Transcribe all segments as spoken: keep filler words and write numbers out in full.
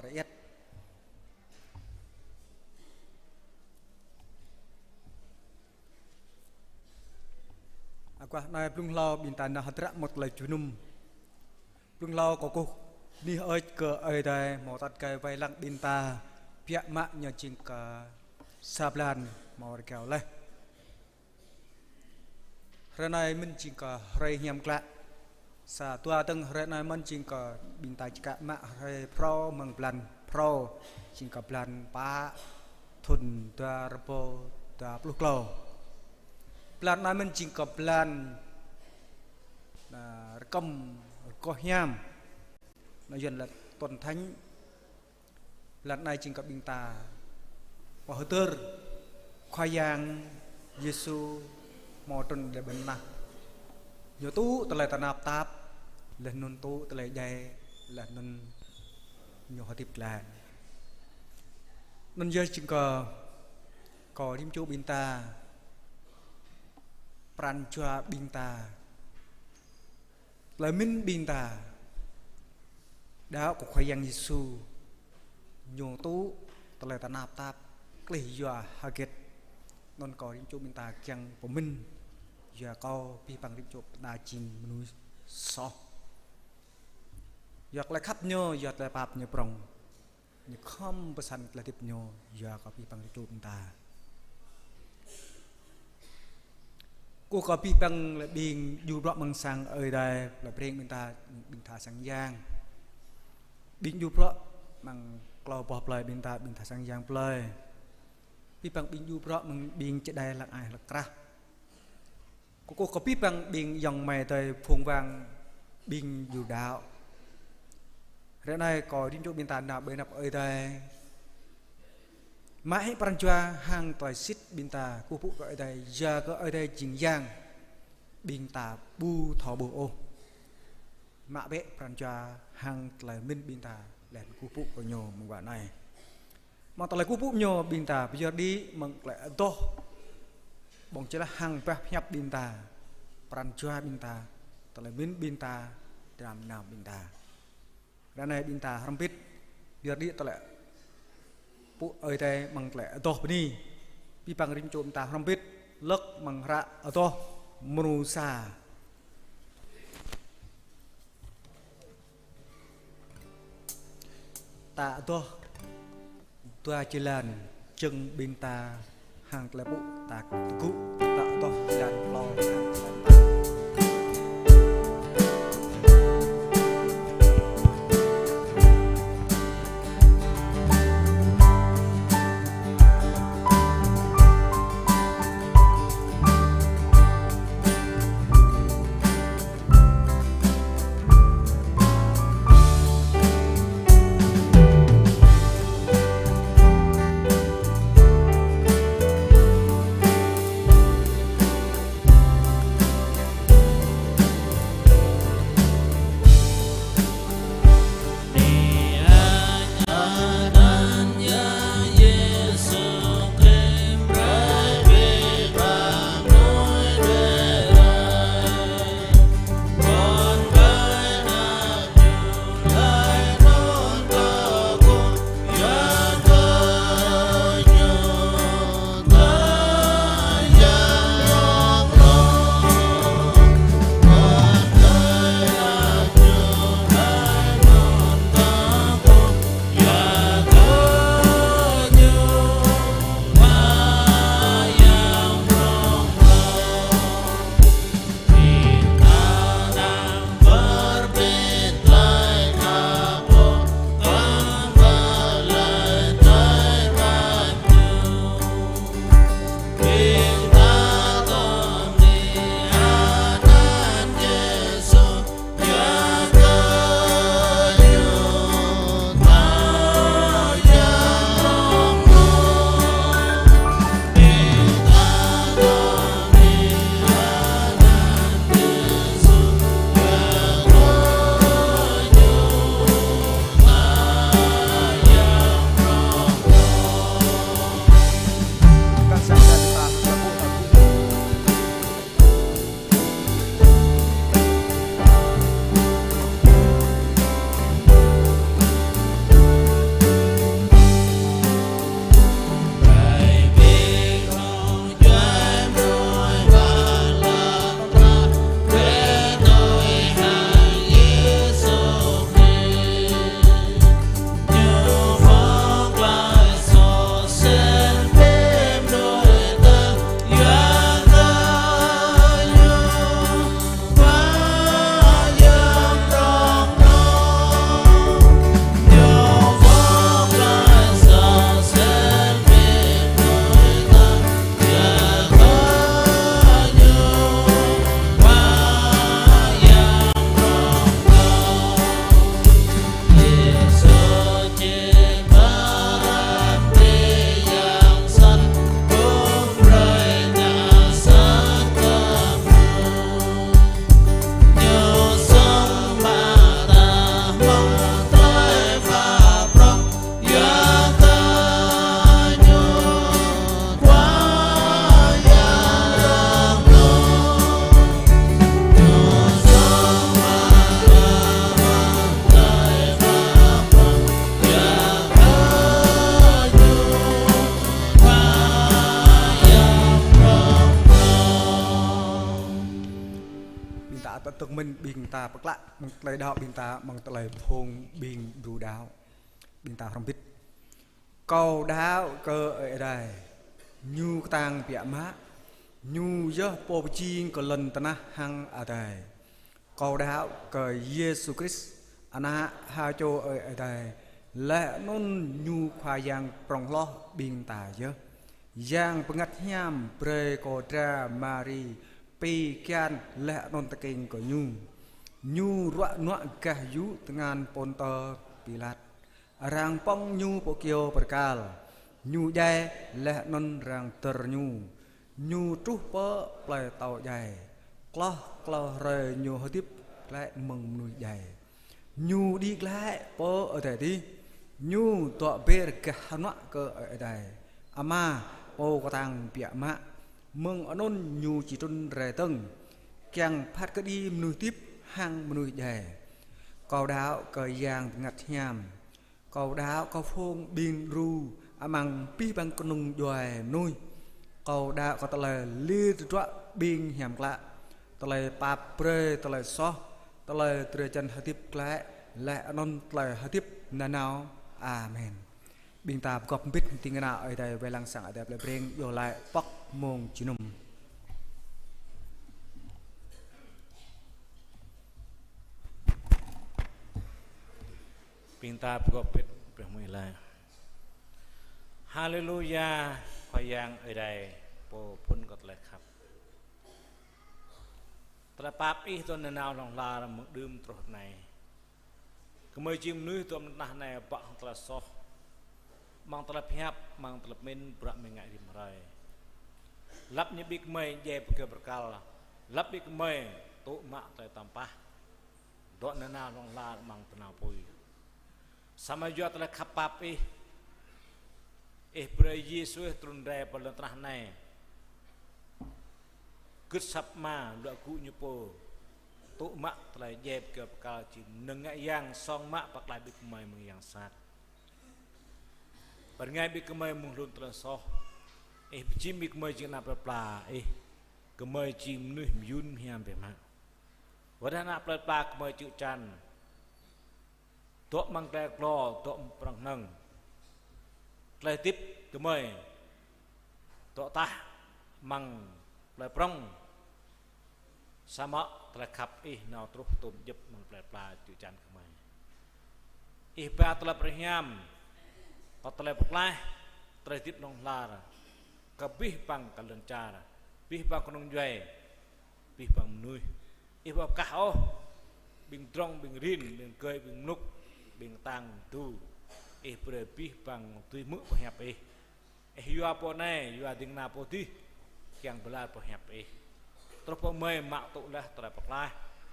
Rơiăt. Akŏ anai blung hlâo ƀing ta nao hơdră mơ̆ng tơlơi jơnum. Blung hlâo kâo kơkuh bơni hơơč kơ Ơi Adai hmâo tơkai wai lăng ƀing ta biă mă ñu jing kơ sa blan hmâo rơgao laih. Hrơi anai mơ̆n jing kơ hrơi hiam klă. Sa dua dơ̆ng hrơi anai mơ̆n jing kơ ƀing ta čơkă mă hrơi phrâo mơ̆ng blan phrâo, jing kơ blan pă, thun dua rơbâo dua pluh klâo. Blan anai mơ̆n jing kơ blan, na, rơkơm rơgoh hiam. Anai Yuan laĭ Tuần Thánh. Blan anai jing kơ ƀing ta pơhơdơr Khua Yang Yêsu hmâo trŭn lĕ ƀơi anai. Ñu tŭ tơlơi tơnap tap, laih anŭn tŭ tơlơi djai, laih anŭn ñu hơdip glaĭ. Anŭn yơh jing kơ, kơ rĭm čô ƀing ta, pran jua ƀing ta, tơlơi mĭn ƀing ta, đaŏ kơ Khua Yang Yêsu, ñu tŭ tơlơi tơnap tap, klih yua hơget. Anŭn kơ rĭm čô ƀing ta kiăng pơmĭn, yua kơ abih bang rĭm čô ƀing ta jing mơnuih soh. Yua tơlơi khăp ñu, yua tơlơi pap ñu prŏng. Ñu khŏm pơsăn tơlơi hơdip ñu yua kơ abih bang rĭm čô ƀing ta. Kơkuh kơ abih bang lĕ ƀing djru bruă amăng sang Ơi Adai, plei Breng ƀing ta, ƀing tha sang yang. Ƀing djru bruă amăng klâo boh plei ƀing ta, ƀing tha sang yang plei. Abih bang ƀing djru bruă amăng ƀing čơđai lăng ai hlăk krah. Kơkuh kơ abih bang ƀing ayŏng amai adơi phung wang ƀing djru đaŏ. Hrơi anai kơ rĭm čô ƀing ta nao ƀơi anăp Ơi Adai. Mă hĭ pran jua hăng tơlơi sĭt ƀing ta kơkuh pơpŭ kơ Ơi Adai, yua kơ Ơi Adai jing Yang ƀing ta ƀu thâo ƀuh ôh. Mă bĕ pran jua hăng tơlơi mĭn ƀing ta laih anŭn kơkuh pơpŭ kơ ñu mơguah anai. Mơ̆ng tơlơi kơkuh pơpŭ ñu ƀing ta pơyơr đĭ mơ̆ng tơlơi adoh. Ƀơ̆ng čơlah hăng bah pơhiăp ƀing ta, pran jua ƀing ta, tơlơi mĭn ƀing ta, dram nam ƀing ta. Ră anai ƀing ta hrŏm hơbĭt pơyơr đĭ tơlơi pơpŭ Ơi Adai mơ̆ng tơlơi adoh bơni. Abih bang rĭm čô ƀing ta hrŏm hơbĭt lơ̆k mơ̆ng hră adoh mrô sa. Ta adoh dua jơlan, jơ̆ng ƀing ta hăng tơlơi pơpŭ ta tơgŭ, ta adoh jơlan klâo hăng jơlan pă. Tơ̆ng mơ̆n ƀing ta pơklă mơ̆ng tơlơi đaŏ ƀing ta, mơ̆ng tơlơi phung ƀing đru đaŏ. Ƀing ta hrŏm hơbĭt. Kâo đaŏ kơ Ơi Adai, Ñu kơtang biă mă, Ñu yơh Pô pơjing kơ lŏn tơnah hăng adai. Kâo đaŏ kơ Yêsu Krist, Ană ha čô Ơi Adai, laih anŭn Ñu Khua Yang prŏng hloh ƀing ta yơh. Yang Bơngăt Hiam brơi kơ dra Mari pi kian laih anŭn tơkeng kơ Ñu. Ñu ruă nuă gah yŭ tơngan Pôntơ Pilat. Arăng pŏng Ñu pơ kyâo bơrkal. Ñu djai laih anŭn arăng dơr Ñu. Ñu truh pơ plơi atâo djai. Klâo klâo hrơi Ñu hơdip glaĭ mơ̆ng mơnuih djai. Ñu đĭ glaĭ pơ adai adih. Ñu dŏ ber gah hơnuă kơ Ơi Adai Ama, Pô kơtang biă mă. Mơ̆ng anŭn Ñu či trŭn rai dơ̆ng, kiăng phat kơđi mơnuih hơdip hăng mơnuih djai. Kâo đaŏ kơ Yang Bơngăt Hiam. Kâo đaŏ kơ phung ƀing đru amăng abih bang kơnung djuai mơnuih. Kâo đaŏ kơ tơlơi lir tơdruă ƀing hiam klă, tơlơi pap brơi tơlơi soh, tơlơi drơi jan hơdip glaĭ, laih anŭn tơlơi hơdip nanao. Amen. Ƀing ta pơgop hơbĭt. Ding kơna Ơi Adai wai lăng sang Ơi Adai plei Breng, iâu laĭ pŏk mông jơnum. Ƀing ta pơgop hơbĭt, pơhrăm mơ̆ng ih laĭ. Haleluya, Khua Yang Ơi Adai, Pô phŭn kơ tơlơi khăp. Tơlơi pap Ih dŏ nanao hlŏng lar mơ̆ng đưm truh anai. Gơmơi jing mơnuih dŏ amăng tơnah anai bă hăng tơlơi soh, amăng tơlơi pơhiăp, amăng tơlơi pơmĭn, bruă gơmơi ngă rĭm hrơi. Lăp ñu ƀing gơmơi djai pơ kyâo bơrkal, lăp ƀing gơmơi tŭ mă tơlơi tơm pah, dŏ nanao hlŏng lar amăng tơnao apui. Samơ̆ yua tơlơi khăp pap Ih, Ih brơi Yêsu Ih trŭn rai pơ lŏn tơnah anai. Gưt asăp Ama, luă gŭ Ñu pô, tŭ mă tơlơi djai pơ kyâo bơrkal či mơnơ̆ng ngă yang song mă pơklaih ƀing gơmơi mơ̆ng yang sat. Pơrơngai ƀing gơmơi mơ̆ng hlŭn tơlơi soh. Ih pơjing ƀing gơmơi jing ană plơi pla Ih. Gơmơi jing mơnuih mơyŭn hiam biă mă. Wơ̆t hăng ană plơi pla gơmơi čư̆ čan. Dŏ amăng tơlơi glô, dŏ amăng prŏng hnơ̆ng. Tơlơi hơdip gơmơi dŏ tah amăng plơi prŏng. Samơ̆ tơlơi khăp Ih nao truh tôm djŏp amăng plơi pla čư̆ čan gơmơi. Ih ba tơlơi pơrơhiam, kơ tơlơi pơklaih, tơlơi hơdip hlŏng lar, kơ abih bang kơ lŏn čar, abih bang kơnung djuai, abih bang mơnuih. Ih ƀu kah ôh ƀing drŏng, ƀing rin, ƀing rơgơi, ƀing mlŭk, ƀing kơtang, ƀing tu. Ih brơi abih bang dưi hmư̆ boh hiăp Ih. Ih yua pô anai, yua ding kơna pô adih, kiăng pơlar boh hiăp Ih. Truh pơ gơmơi mă tŭ laih tơlơi pơklaih,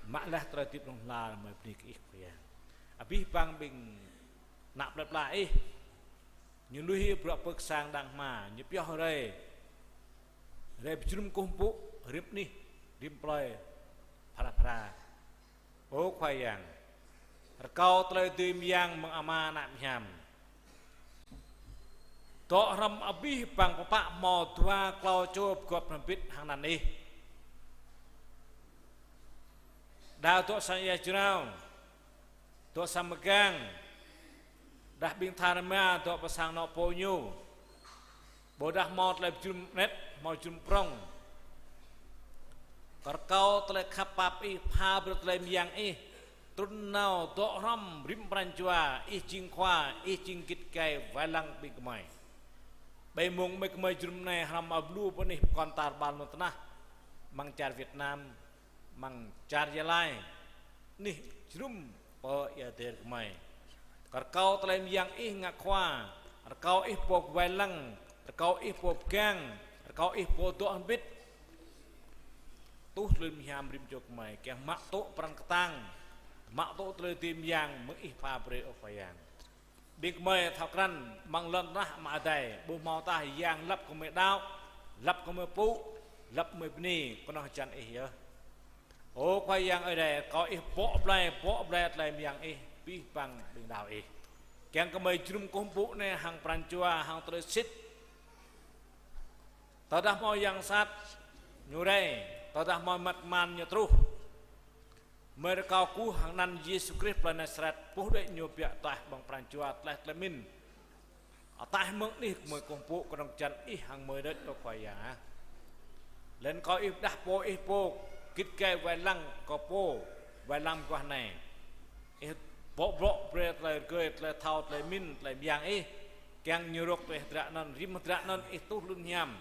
mă laih tơlơi hơdip hlŏng lar, gơmơi bơni kơ Ih Khua Yang. Abih bang ƀing ană plơi pla Ih, ñu lui hĭ bruă pơ̆k sang đang hma, ñu pioh rai, rai pơjơnum kơkuh pơpŭ rĭm anih, rĭm plơi, phara phara. Ơ Khua Yang, rơkâo tơlơi dưi mơyang mơ̆ng Ama, Ană, Hiam. Dŏ hrŏm abih bang pơpă hmâo dua klâo čô pơgop hrŏm hơbĭt hăng anăn Ih. Đa dŏ sang ia jrao, dŏ sang mơgang, dah ƀing tha rơma dŏ pơ sang anŏ pô ñu. Ƀôdah hmâo tơlơi pơjơnum anet, hmâo jơnum prŏng. Rơkâo tơlơi khăp pap Ih, pha brơi tơlơi mơyang Ih, trŭn nao dŏ hrŏm rĭm pran jua, Ih jing Khua, Ih jing git gai wai lăng ƀing gơmơi. Ƀơi mông ƀơi gơmơi jơnum anai hrăm ablu pơ anih pơkŏn tar ƀar lŏn tơnah, amăng čar Việt Nam, amăng čar Gia Lai, anih jơnum pơ ia adai gơmơi. Rơkâo tơlơi mơyang Ih ngă Khua, rơkâo Ih pô wai lăng, rơkâo Ih pô pơgang, rơkâo Ih pô dŏ hơbĭt. Tuh tơlơi hiam rĭm čô gơmơi, kiăng mă tŭ pran kơtang, mă tŭ tơlơi dưi mơyang mơ̆ng Ih pha brơi ơ Khua Yang. Ƀing gơmơi thâo krăn amăng lŏn tơnah Ama adai, ƀu hmâo tah yang lăp gơmơi đaŏ, lăp gơmơi pŭ, lăp gơmơi bơni, kơnơ̆ng hơjăn Ih yơh. Ơ Khua Yang Ơi Adai, rơkâo Ih bŏ blai, bŏ blai tơlơi mơyang Ih, abih bang ƀing đaŏ Ih. Kiăng gơmơi jơnum kơkuh pơpŭ anai hăng pran jua, hăng tơlơi sĭt. Tơdah hmâo yang sat ñu rai, tơdah hmâo măt man ñu truh. Gơmơi rơkâo kơkuh hăng anăn Yêsu Krist plơi Nasaret, pô đuaĭ ñu biă taih amăng pran jua tơlơi, tơlơi pơmĭn. Ataih mơ̆ng anih gơmơi kơkuh pơpŭ kơnơ̆ng jăn Ih hăng gơmơi đôč, ơ Khua Yang ah. Laih anŭn rơkâo Ih pơrơđah pô Ih pô, git gai wai lăng kơ pô wai lăng mơguah anai. Ih bŏ brŏ brơi tơlơi rơgơi, tơlơi thâo, tơlơi pơmĭn, tơlơi mơyang Ih, kiăng ñu rŏk tui hơdră anŭn, rĭm hơdră anŭn Ih tuh lŏn hiam.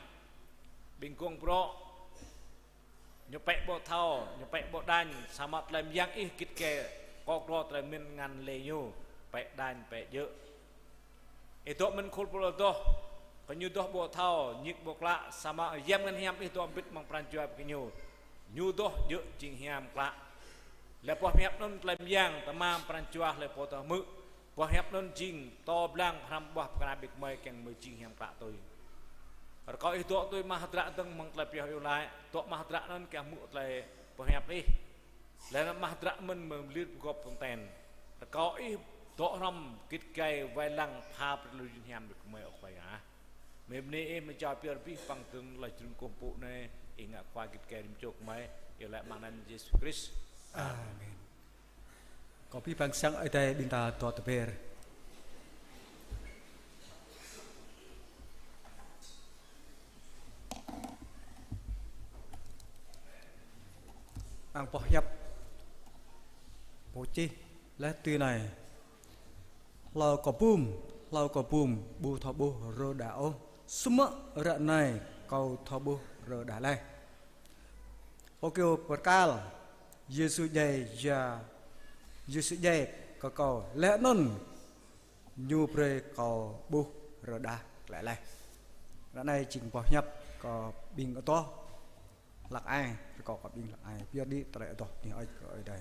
Ƀing gông brŏ, ñu pĕ ƀu thâo, ñu pĕ ƀu đañ, samơ̆ tơlơi mơyang Ih git gai kŏk rô tơlơi pơmĭn ngăn lĕ ñu, pĕ đañ, pĕ djơ̆. Ih dŏ mơ̆n khul pô adoh, kơ ñu adoh ƀu thâo, ñik ƀu klă, samơ̆ Yang Bơngăt Hiam Ih dŏ mbĭt amăng pran jua ƀing gơñu. Ñu adoh djơ̆ jing hiam klă. Laih boh hiăp anŭn tơlơi mơyang tơmam pran jua hlơi pô tơhmư̆. Boh hiăp anŭn jing tơblang hrăm ƀuah pơkra ƀing gơmơi kiăng gơmơi jing hiam klă tui. Rơkâo Ih dŏ tui mă hơdră dơ̆ng mơ̆ng tơlơi pioh iâu laĭ, dŏ mă hơdră anŭn kiăng hmư̆ tơlơi boh hiăp Ih. Laih anŭn mă hơdră mơ̆n mơ̆ng lir pơgop pơten. Rơkâo Ih dŏ hrŏm git gai wai lăng pha brơi tơlơi jing hiam ƀing gơmơi, ơ Khua Yang ah. Mơi bơni Ih mơ̆ng čar pơyơr abih bang dơ̆ng, laih jơnum kơkuh pơpŭ anai Ih ngă Khua git gai rĭm čô gơmơi, iâu laĭ amăng anăn Yêsu Krist. Amen. Kơ abih bang sang Ơi Adai ƀing ta dŏ tơber. Amăng boh hiăp pô čih laih tui anai: Hlâo kơ bum, hlâo kơ bum, ƀu thâo ƀuh rơđah ôh, samơ̆ ră anai kâo thâo ƀuh rơđah laih. Pô kơyâo pơkal: Yêsu djai ya, Yêsu djai kơ kâo, laih anŭn Ñu brơi kâo ƀuh rơđah glaĭ laih. Ră anai jing boh hiăp kơ ƀing adoh hlăk ai, rơkâo kơ ƀing hlăk ai pơyơr đĭ tơlơi adoh bơni hơơč kơ Ơi Adai.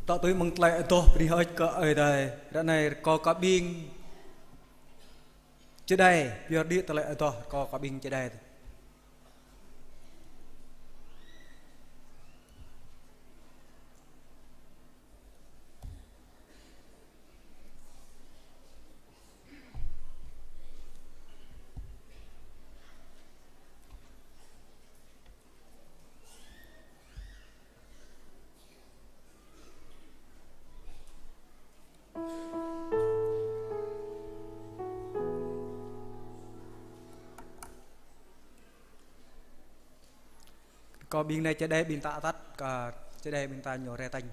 Tŏ tui mơ̆ng tơlơi adoh bơni hơơč kơ Ơi Adai, ră anai rơkâo kơ ƀing čơđai, pioh đĭ tơlơi adoh rơkâo kơ ƀing čơđai. Kơ ƀing anai čơđai ƀing ta atăt, kơ čơđai ƀing ta ñu rơtanh.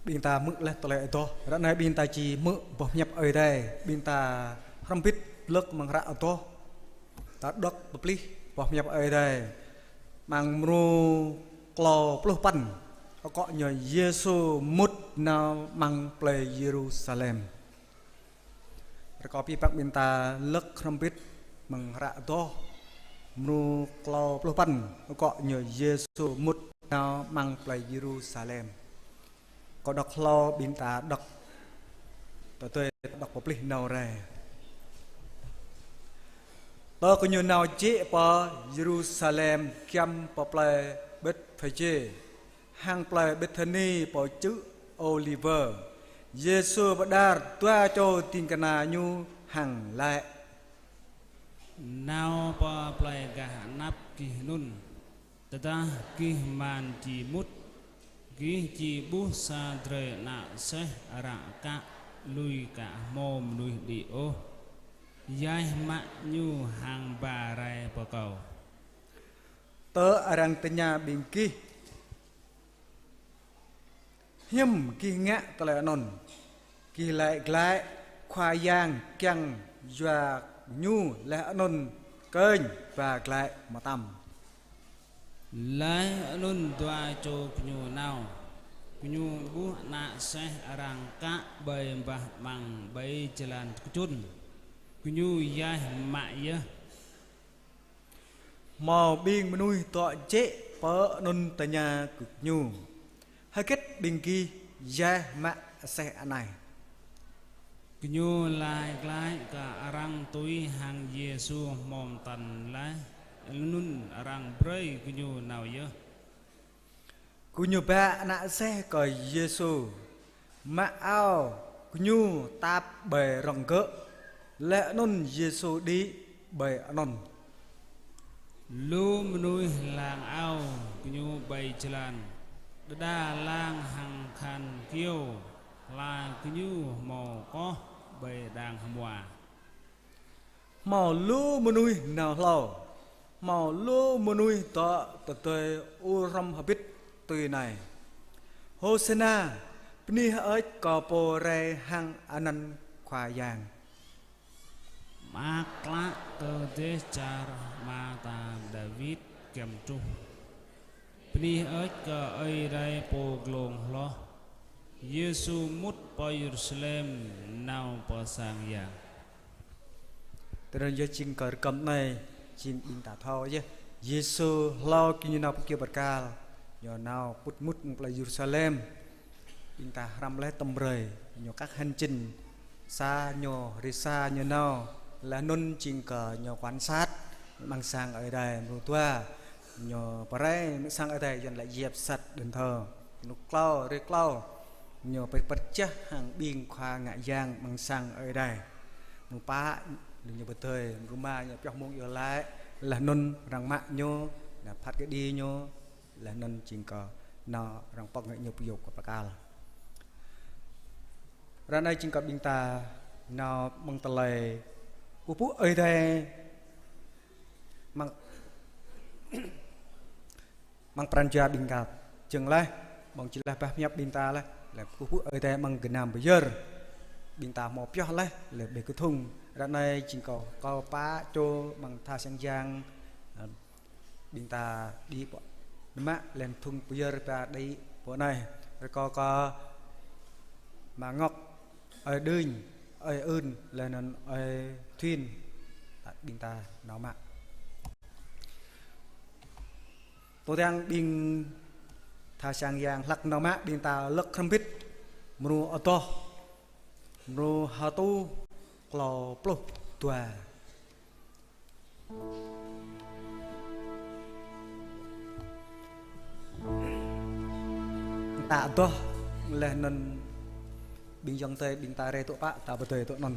Ƀing ta hmư̆ laih tơlơi adoh. Ră anai ƀing ta či hmư̆ boh hiăp Ơi Adai. Ƀing ta hrŏm hơbĭt lơ̆k amăng hră adoh. Ta đŏk pơplih boh hiăp Ơi Adai. Amăng mrô klâo pluh păn. Akŏ ñu Yêsu mŭt nao amăng plei Yêrusalem. Rơkâo abih bang ƀing ta lơ̆k hrŏm hơbĭt amăng hră adoh mrô klâo pluh păn, akŏ ñu Yêsu mŭt nao amăng plei Yêrusalem. Kâo đŏk hlâo, ƀing ta đŏk. Tơdơi đŏk pơplih nao rai. Tơ kơ ñu nao jĕ pơ Yêrusalem giăm pơ plei Betphagê, hăng plei Bethani pơ čư̆ Ôliwơ, Yêsu pơđar dua čô ding kơna ñu hăng laĭ: Nao pơ plei gah anăp gih anŭn, tơdah gih man či mŭt, gih či ƀuh sa drơi ană aseh arăng akă lui kơ hmâo mơnuih đĭ ôh. Yaih mă ñu hăng ba rai pơ kâo. Tơ arăng tơña ƀing gih: Hiư̆m gih ngă tơlơi anŭn? Gih laĭ glaĭ: Khua Yang kiăng yua ñu, laih anŭn kơnh ba glaĭ mơtam. Laih anŭn dua čô gơñu nao, gơñu ƀuh ană aseh arăng akă ƀơi bah amăng ƀơi jơlan kơčŭn, gơñu yaih mă yơh. Hmâo ƀing mơnuih dŏ jĕ pơ anŭn tơña kơ gơñu: Hơget ƀing gih yaih mă aseh anai? Gơñu laĭ glaĭ kơ arăng tui hăng Yêsu hmâo mơtăn laih, laih anŭn arăng brơi gơñu nao yơh. Gơñu ba ană aseh kơ Yêsu, mă ao gơñu tap ƀơi rŏng gơ̆, laih anŭn Yêsu đĭ ƀơi anŭn. Lu mơnuih lăng ao gơñu ƀơi jơlan, đơđa lăng hăng khăn kyâo, hla gơñu hmâo koh ƀơi đang hmua. Hmâo lu mơnuih nao hlâo, hmâo lu mơnuih dŏ tơdơi ur hrŏm hơbĭt tui anai: Hôsana, bơni hơơč kơ pô rai hăng anăn Khua Yang. Mơak klă kơ dêh čar ama ta Dawid giăm truh. Bơni hơơč kơ Ơi Adai Pô glông hloh. Yêsu mŭt pơ Yêrusalem nao pơ sang yang. Tơdơi yơh jing kơ rơkăm anai, jing ƀing ta thâo yơh. Yêsu hlâo kơ ñu nao pơ kyâo bơrkal, ñu nao pŭt mŭt amăng plei Yêrusalem. Ƀing ta hrăm laih tơm brơi, ñu kah hăn čin, sa ñu, rĭ sa ñu nao, laih anŭn jing kơ ñu quan sát amăng sang Ơi Adai mrô dua, ñu pơrai amăng sang Ơi Adai Yuan laĭ dẹp sạch đền thờ. Mrô klâo, rĭ klâo, ñu pơčah hăng ƀing khua ngă yang amăng sang Ơi Adai. Mrô pă, ñu pơdơi, mrô rơma ñu pioh mông iâu laĭ, laih anŭn arăng mă ñu, ñu phat kơđi ñu, laih anŭn jing kơ nao arăng pŏk ngă ñu pơyôk kơ bơrkal. Ră anai jing kơ ƀing ta nao amăng tơlơi kơkuh pơpŭ Ơi Adai amăng, amăng pran jua ƀing ta. Jing laih, amăng či laih bah hiăp ƀing ta laih, laih kơkuh pơpŭ Ơi Adai amăng gơnam pơyơr. Ƀing ta hmâo pioh laih, laih ƀơi kơthŭng. Ră anai jing kơ, kơ pă čô amăng tha sang yang, ƀing ta đĭ pơ anai mă laih thŭng pơyơr ta đĭ pơ anai. Rơkâo kơ Ama Ngọc, ơi Đưnh, ơi Ưn, laih anŭn ơi Thuyên, ƀing ta nao mă. Tơdang ƀing tha sang yang hlăk nao mă, ƀing ta lơ̆k hrŏm hơbĭt mrô adoh, mrô hơtuh klâo pluh dua. Ta adoh laih anŭn ƀing ayŏng adơi ƀing ta rai tŏ pă, ta pơdơi tŏ anŭn.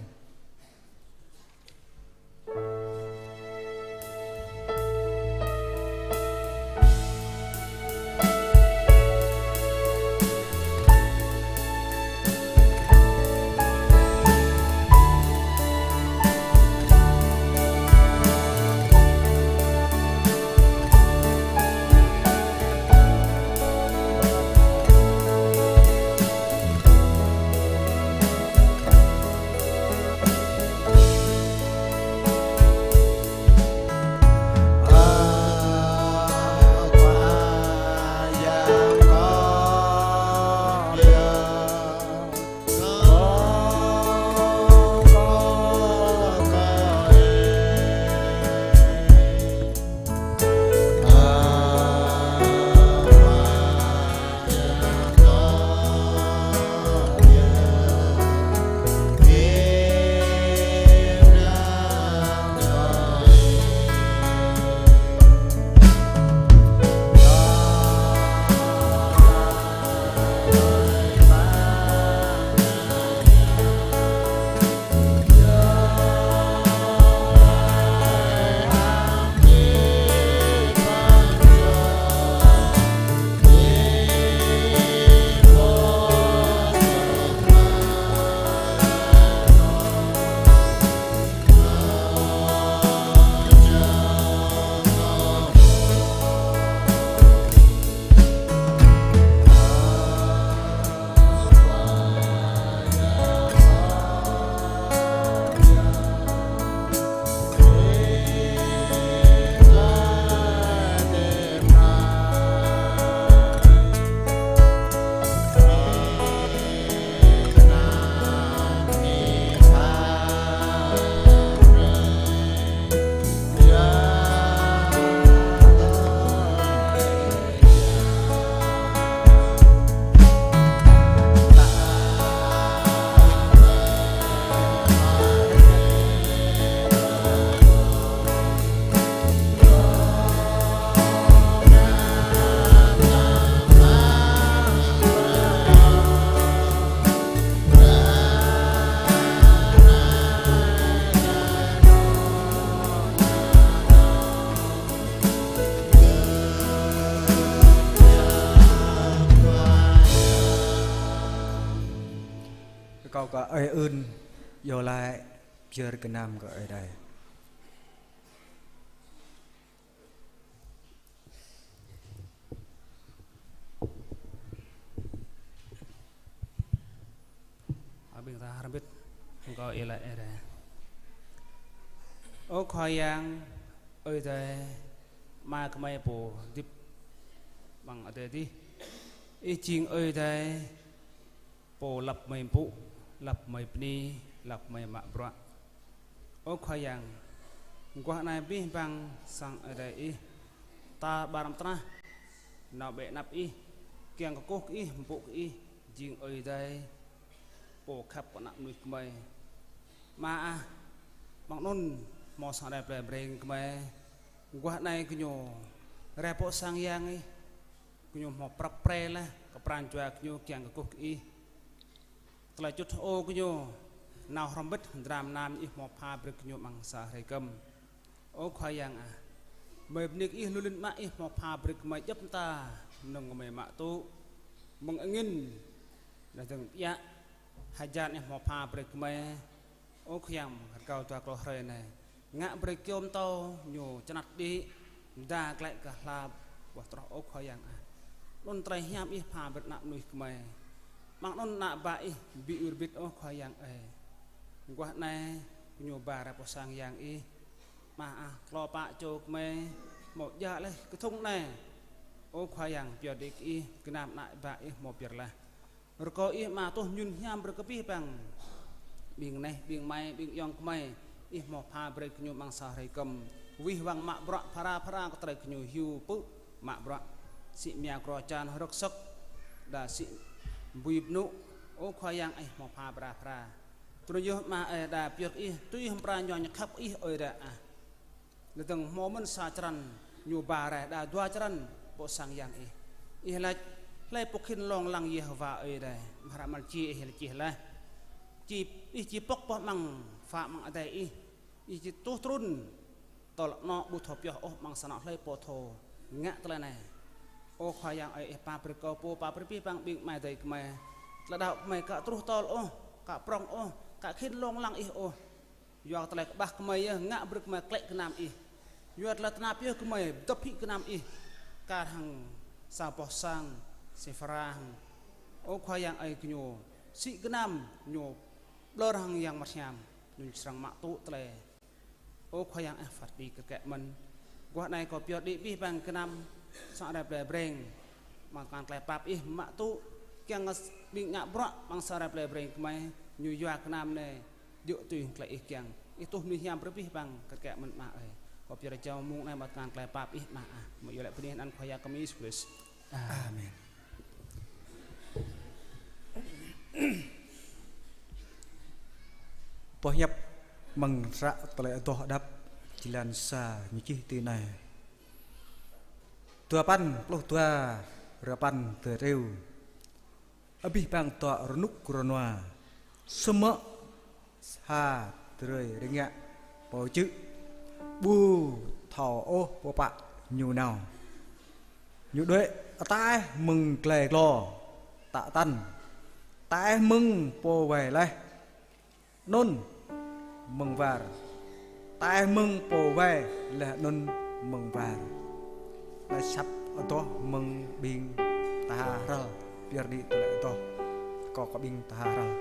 Kơ ơi ưn, iâu laĭ pơyơr gơnam kơ Ơi Adai. Ơ ƀing ta hrŏm hơbĭt hăng kâo iâu laĭ Ơi Adai. Ơ Khua Yang, Ơi Adai, Ama gơmơi pô hơdip amăng adai adih. Ih jing Ơi Adai, pô lăp mơi mpŭ, lăp mơi bơni, lăp mơi mă bruă. Ơ Khua Yang, mơguah anai abih bang sang Ơi Adai Ih, ta ƀar amăng tơnah, nao bĕ anăp Ih, kiăng kơkuh kơ Ih, mpŭ kơ Ih, jing Ơi Adai, pô khăp kơ ană mơnuih gơmơi. Ama ah, amăng anŭn hmâo sang Ơi Adai plei Breng gơmơi, mơguah anai gơñu rai pơ sang Yang Ih, gơñu hmâo prăp pre laih kơ pran jua gơñu kiăng kơkuh kơ Ih. Tơlơi čŭt hơô gơñu nao hrŏm hơbĭt, dram nam Ih hmâo pha brơi gơñu amăng sa hrơi kơm. Ơ Khua Yang ah, mơi bơni kơ Ih lu lin mă Ih hmâo pha brơi gơmơi djŏp mơta mơnơ̆ng gơmơi mă tŭ. Mơ̆ng angĭn, dah dơ̆ng biă, hơjan Ih hmâo pha brơi gơmơi. Ơ Khua Yang, rơgao dua klâo hrơi anai, ngă brơi kyâo pơtâo ñu čơnăt đĭ, mơda glaĭ kơ hla ƀuh troh, ơ Khua Yang ah. Anŭn tơlơi hiam Ih pha brơi ană mơnuih gơmơi. Amăng anŭn ană bă Ih ƀu ur bĭt, ơ Khua Yang ơi. Mơguah anai gơñu ba rai pơ sang Yang Ih. Ama ah, klâo pă čô gơmơi hmâo djă laih kơthŭng anai. Ơ Khua Yang, pơyơr đĭ kơ Ih, gơnam ană bă Ih hmâo pơyơr laih. Rơkâo Ih Ama tuh mơñum hiam brơi kơ abih bang ƀing neh, ƀing amai, ƀing ayŏng gơmơi, Ih hmâo pha brơi gơñu amăng sa hrơi kơm. Wih wăng mă bruă phara phara kơ tơlơi gơñu hyu pư̆ mă bruă. Sĭ mia kro čan hrŏk sŏk, dah sĭ bui bơnŭ, ơ Khua Yang, Ih hmâo pha phara phara. Tui anŭn yơh Ama ơi, đa pơyơr Ih, tui hăng pran jua ñu khăp Ih, Ơi Adai ah. Lơ̆m dơ̆ng hmâo mơ̆n sa črăn ñu ba rai, đa dua črăn pơ sang Yang Ih. Ih laĭ: Hlơi pô khĭn lông lăng Yêhôwa Ơi Adai? Amăng hră Malaki Ih laĭ čih laih: Či, Ih či pŏk boh amăng phă amăng adai Ih. Ih či tuh trŭn tơl anŏ ƀu thâo pioh ôh amăng sang anŏ hlơi pô thâo ngă tơlơi anai. Ơ Khua Yang ơi, Ih pap brơi kơ pô, pap brơi abih bang ƀing amai adơi gơmơi. Tơlơi đaŏ gơmơi ka truh tơl ôh, ka prŏng ôh, ka khĭn lông lăng Ih ôh. Yua kơ tơlơi kơƀah gơmơi yơh ngă brơi gơmơi klĕ gơnam Ih. Yua tơlơi tơnap yơh gơmơi dŏp hĭ gơnam Ih. Kar hăng sa boh sang, si phara hăng. Ơ Khua Yang ơi, gơñu sĭ gơnam ñu ƀlŏr hăng Yang Bơngăt Hiam, ñu srăng mă tŭ tơlơi. Ơ Khua Yang ah, phat kơđi kơ kĕ mơ̆n. Mơguah anai kâo pơyơr đĭ abih bang gơnam sang Ơi Adai plei Breng. Amăng tơngan tơlơi pap Ih mă tŭ, kiăng ƀing ngă bruă amăng sang Ơi Adai plei Breng gơmơi, ñu yua gơnam anai djơ̆ tui hăng tơlơi Ih kiăng. Ih tuh mơnuih hiam brơi abih bang kơ kĕ mơ̆n Ama ơi. Kâo pơyơr jao mông anai amăng tơngan tơlơi pap Ih Ama ah. Mơ̆ iâu laĭ bơni anăn Khua Yang kơ mơ̆ng Yêsu Krist. Amen. Boh hiăp mơ̆ng hră Tơlơi Adoh Đăp, jơlan sa ñu čih tui anai: Dua păn pluh dua, rơpăn tơriu. Abih bang dŏ rơnŭk rơnua, samơ̆ sa drơi rơngiă pô čư̆, ƀu thâo ôh pơpă ñu nao. Ñu đuaĭ ataih mơ̆ng glai glô tă tăn, ataih mơ̆ng pô wai laih anŭn mơ̆ng war, ataih mơ̆ng pô wai laih anŭn mơ̆ng war. Laih asăp adoh mơ̆ng ƀing tha hral, pơyơr đĭ tơlơi adoh kơ ƀing tha hral.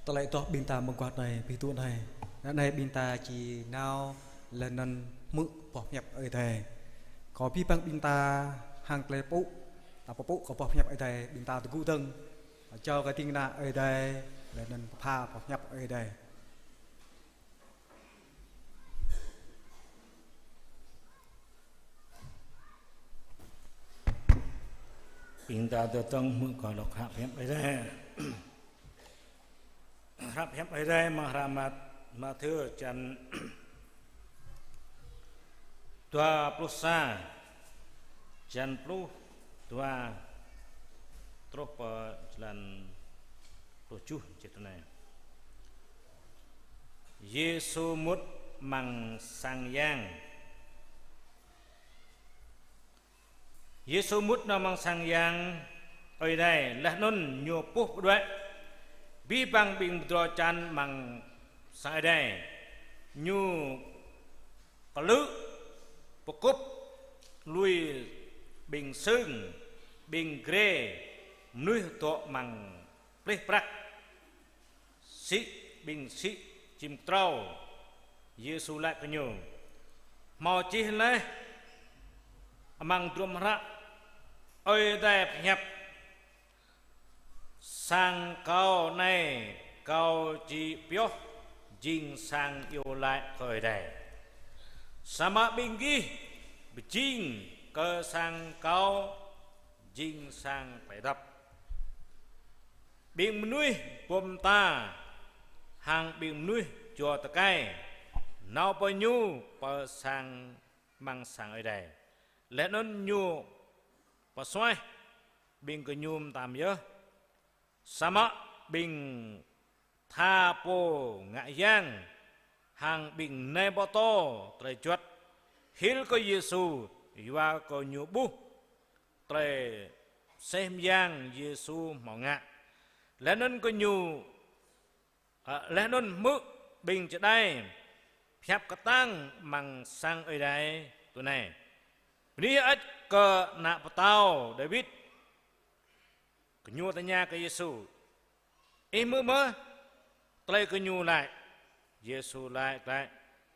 Tơlơi adoh ƀing ta mơguah anai, ƀing ta anai. Ră anai ƀing ta či nao laih anŭn hmư̆ boh hiăp Ơi Adai. Kâo abih bang ƀing ta hăng tơlơi pơpŭ, ta pơpŭ kơ boh hiăp Ơi Adai, ƀing ta tơgŭ dơ̆ng. Čô kơ ding kơna Ơi Adai, laih anŭn pơpha boh hiăp Ơi Adai. Ƀing ta tơdang hmư̆ kơ lŏk hră hiăp Ơi Adai. Hră hiăp Ơi Adai mơ̆ng hră Mat-, Mathiơ čăn dua pluh sa, čăn pluh dua truh pơ čăn pluh tơjuh čih tui anai. Yêsu mŭt amăng sang yang. Yêsu mŭt nao amăng sang yang Ơi Adai, laih anŭn ñu puh pơđuaĭ abih bang ƀing pơdrô čan amăng sang Ơi Adai. Ñu klư̆ pơkŭp lui ƀing sưng, ƀing grê, mơnuih dŏ amăng plih prăk, sĭ, ƀing sĭ čim kơtrâo. Yêsu laĭ kơ ñu: Hmâo čih laih amăng hơdrôm hră Ơi Adai pơhiăp: Sang Kâo anai Kâo či pioh jing sang iâu laĭ kơ Ơi Adai. Samơ̆ ƀing gih pơjing kơ sang Kâo jing sang tơlơi dăp. Ƀing mơnuih bom ta hăng ƀing mơnuih jua tơkai nao pơ ñu pơ sang, amăng sang Ơi Adai. Laih anŭn ñu pơsuaih ƀing gơñu mơtam yơh. Samơ̆ ƀing tha pô ngă yang hăng ƀing nai pơtô tơlơi juăt hil kơ Yêsu, yua kơ ñu ƀuh tơlơi seh mơyang Yêsu hmâo ngă. Laih anŭn gơñu, ơ, laih anŭn hmư̆ ƀing čơđai pơhiăp kơtang amăng sang Ơi Adai tui anai: Bơni hơơč kơ Ană Pơtao Dawid. Gơñu tơña kơ Yêsu: Ih hmư̆ mơ̆ tơlơi gơñu laĭ? Yêsu laĭ glaĭ: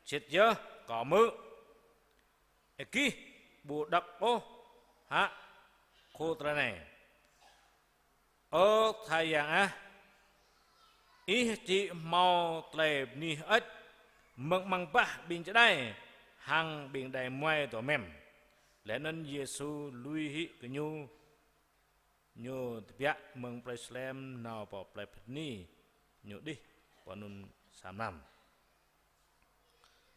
Sĭt yơh kâo hmư̆. Ơ gih ƀu đŏk ôh hă khul tơlơi anai: Ơ Khua Yang ah, ih či hmâo tơlơi bơni hơơč mơ̆ng amăng bah ƀing čơđai hăng ƀing đah muai dŏ mem. Laih anŭn Yêsu lui hĭ gơñu, ñu tơbiă mơ̆ng plơi Salem nao pơ plơi Bêthani, ñu đih pơ anŭn sa mlam.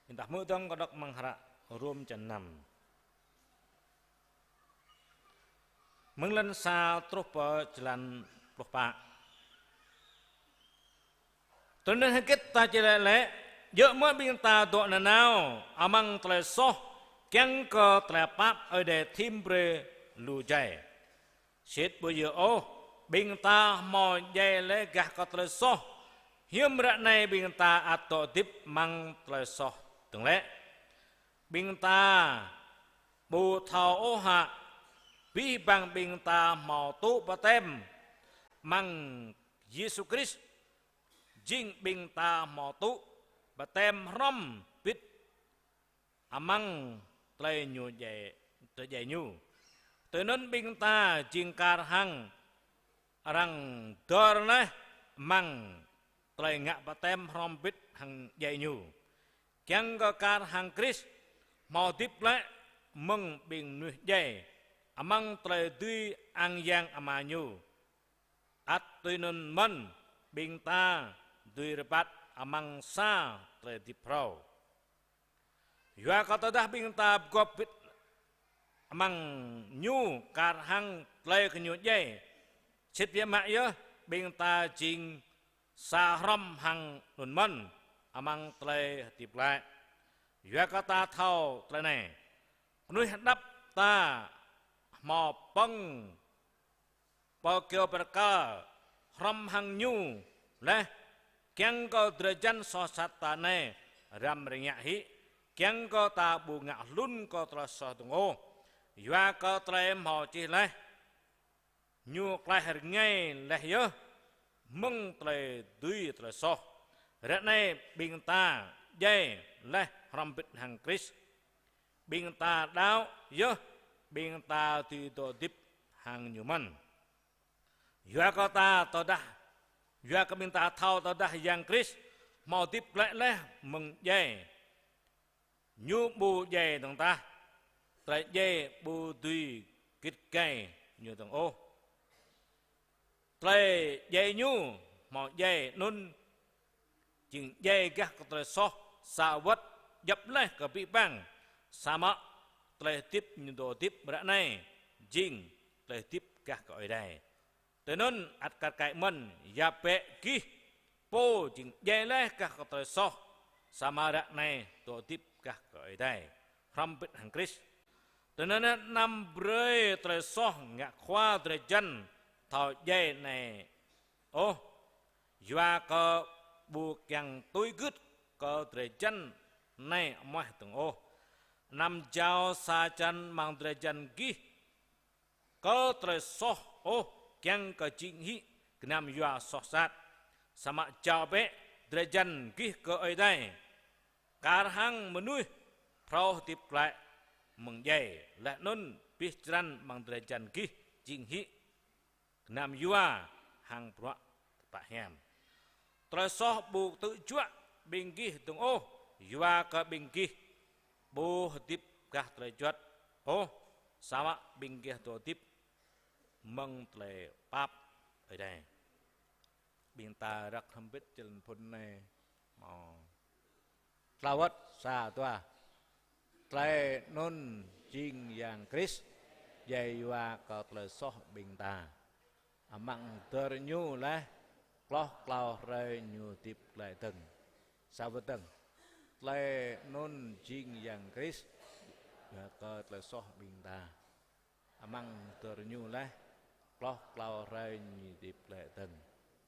Ƀing ta hmư̆ dơ̆ng kơ đŏk amăng hră Rôm čăn năm. Mơ̆ng lăn sa truh pơ črăn pluh pă. Tui anŭn hơget ta či laĭ lĕ? Djơ̆ mơ̆ ƀing ta dŏ nanao amăng tơlơi soh, kiăng kơ tơlơi pap Ơi Adai thim brơi lu djai? Sĭt ƀu djơ̆ ôh, ƀing ta hmâo djai laih gah kơ tơlơi soh, hiư̆m ră anai ƀing ta ăt dŏ hơdip amăng tơlơi soh dơ̆ng lĕ? Ƀing ta ƀu thâo ôh hă, abih bang ƀing ta hmâo tŭ baptem amăng Yêsu Krist, jing ƀing ta hmâo tŭ baptem hrŏm hơbĭt amăng tơlơi ñu djai, tơlơi djai ñu. Tui anŭn ƀing ta jing kar hăng arăng dơr laih amăng tơlơi ngă baptem hrŏm hơbĭt hăng djai ñu, kiăng kơ kar hăng Krist hmâo hơdip glaĭ mơ̆ng ƀing mơnuih djai amăng tơlơi dưi ang yang Ama ñu. Ăt tui anŭn mơ̆n ƀing ta dưi rơbat amăng sa tơlơi hơdip phrâo. Yua kơ tơdah ƀing ta pơgop hơbĭt amăng ñu kar hăng tơlơi gơñu djai, sĭt biă mă yơh ƀing ta jing sa hrŏm hăng anŭn mơ̆n amăng tơlơi hơdip glaĭ. Yua kơ ta thâo tơlơi anai: Mơnuih hơđăp ta hmâo pơ̆ng pơkơyâo bơrkal hrŏm hăng ñu laih, kiăng kơ drơi jăn soh sat ta anai răm rơngiă hĭ, kiăng kơ ta ƀu ngă hlŭn kơ tơlơi soh dơ̆ng ôh. Yua kơ tơlơi hmâo čih laih: Ñu klaih rơngai laih yơh, mơ̆ng tơlơi dưi tơlơi soh. Ră anai ƀing ta djai laih hrŏm hơbĭt hăng Krist. Ƀing ta đaŏ yơh, ƀing ta dưi dŏ hơdip hăng Ñu mơ̆n. Yua kơ ta tơdah, yua kơ ƀing ta thâo tơdah Yang Krist hmâo hơdip glaĭ laih mơ̆ng djai. Ñu ƀu djai dơ̆ng tah, tơlơi djai ƀu dưi git gai Ñu dơ̆ng ôh. Tơlơi djai Ñu hmâo djai anŭn jing djai gah kơ tơlơi soh, sa wơ̆t djŏp laih kơ abih bang. Samơ̆ tơlơi hơdip Ñu dŏ hơdip ră anai jing tơlơi hơdip gah kơ Ơi Adai. Tui anŭn ăt kar kaĭ mơ̆n, yap bĕ gih, pô jing djai laih gah kơ tơlơi soh, samơ̆ ră anai dŏ hơdip gah kơ Ơi Adai hrŏm hơbĭt hăng Krist. Tui anŭn anăm brơi tơlơi soh ngă khua drơi jăn thâo djai anai ôh, yua kơ ƀu kiăng tui gưt kơ drơi jăn anai amoaih dơ̆ng ôh. Anăm jao sa čăn amăng drơi jăn gih kơ tơlơi soh ôh, kiăng kơ jing hĭ gơnam yua soh sat. Samơ̆ jao bĕ drơi jăn gih kơ Ơi Adai, kar hăng mơnuih phrâo hơdip glaĭ mơ̆ng djai, laih anŭn abih črăn amăng drơi jăn gih jing hĭ gơnam yua hăng bruă tơpă hiam. Tơlơi soh ƀu tŭ juă ƀing gih dơ̆ng ôh, yua kơ ƀing gih ƀu hơdip gah tơlơi juăt ôh, samơ̆ ƀing gih dŏ hơdip mơ̆ng tơlơi pap Ơi Adai. Ƀing ta răk hrŏm hơbĭt jơlan phŭn anai hmâo tlâo wơ̆t, sa, dua. Tơlơi anŭn jing Yang Krist djai yua kơ tơlơi soh ƀing ta. Amăng dơr Ñu laih, hloh klâo hrơi Ñu hơdip glaĭ dơ̆ng. Sa wơ̆t dơ̆ng. Tơlơi anŭn jing Yang Krist yua kơ tơlơi soh ƀing ta. Amăng dơr Ñu laih, hloh klâo hrơi Ñu hơdip glaĭ dơ̆ng.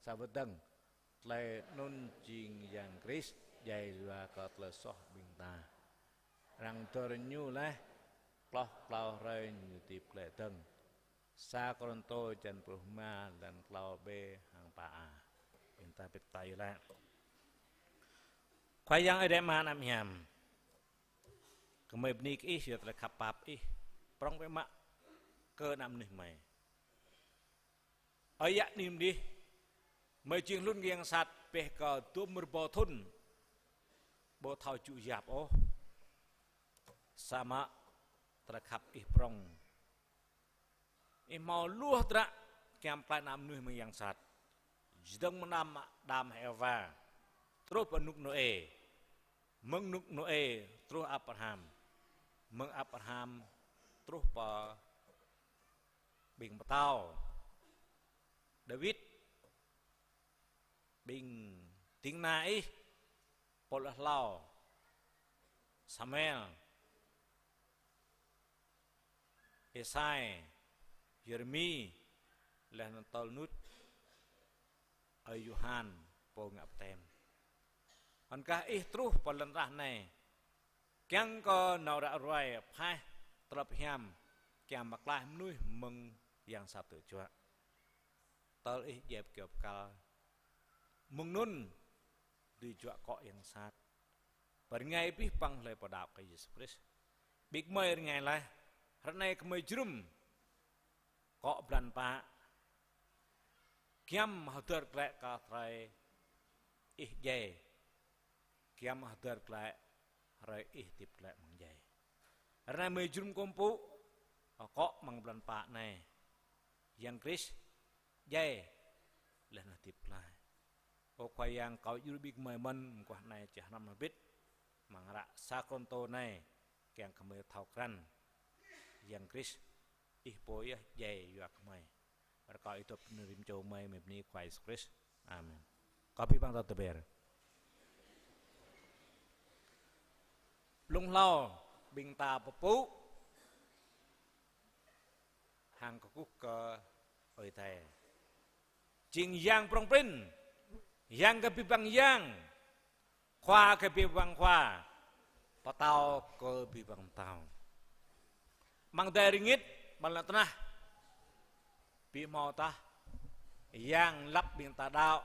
Sa wơ̆t dơ̆ng. Tơlơi anŭn jing Yang Krist djai yua kơ tơlơi soh ƀing ta. Amăng dơr Ñu laih, hloh klâo hrơi Ñu hơdip glaĭ dơ̆ng. Sa Kôrintô črăn pluh rơma, lăn klâo B hăng pă A. Ƀing ta pĭt tai laĭ. Khua Yang Ơi Adai Ama anăm hiam. Gơmơi bơni kơ Ih yua tơlơi khăp pap Ih. Prŏng biă mă kơ ană mơnuih gơmơi. Ơi yă anai mơdih, gơmơi jing hlŭn kơ yang sat bĕ kơ dôm rơbâo thŭn, ƀu thâo jŭ yap ôh. Samơ̆ tơlơi khăp Ih prŏng. Ih hmâo lu tơlơi kiăng pơklaih ană mơnuih mơ̆ng yang sat. Čơdơ̆ng mơ̆ng Adam, Adam Êwa, truh pơ rơnŭk Nôê. Mơ̆ng rơnŭk Nôê truh Abraham. Mơ̆ng Abraham truh pơ ƀing pơtao Dawid, ƀing ding kơna Ih, Pôl hlâo, Samuel, Êsai, Yêrêmi, laih anŭn tơl mơnuih Ơi Yôhan pô ngă baptem. Anŭn kah Ih truh pơ lŏn tơnah anai, kiăng kơ nao ră ruai phaih tơlơi pơhiam, kiăng pơklaih mơnuih mơ̆ng yang sat tŭ juă. Tơl Ih djai kyâo bơkal. Mơ̆ng anŭn dưi juă akŏ yang sat. Pơ rơngai abih bang hlơi pơđaŏ kơ Yêsu Krist. Ƀing gơmơi rơngai laih, ră anai gơmơi jơrŭm akŏ blan pă. Giăm hơdơr glaĭ kơ hrơi Ih djai. Giăm hơdơr glaĭ hrơi Ih hơdip glaĭ amăng djai. Ră anai gơmơi jơrŭm kơkuh pơpŭ, akŏ amăng blan pă anai. Yang Krist djai laih anŭn hơdip glaĭ. Ơ Khua Yang, kâo djru ƀing gơmơi mơ̆n mơguah anai či hrăm hơbĭt amăng hră sa Kôrintô anai, kiăng kơ gơmơi thâo krăn Yang Krist, Ih pô yơh djai yua kơ gơmơi. Rơkâo Ih dŏ pơ anăp rĭm čô gơmơi, gơmơi bơni Khua Yêsu Krist. Amen. Kâo pi păng ta tơber. Blung hlâo ƀing ta pơpŭ hăng kơkuh kơ Ơi Adai. Jing Yang prŏng prin, Yang kơ abih bang yang, Khua kơ abih bang khua, Pơtao kơ abih bang pơtao. Amăng adai rơngit, amăng lŏn tơnah, ƀu hmâo tah Yang lăp ƀing ta đaŏ,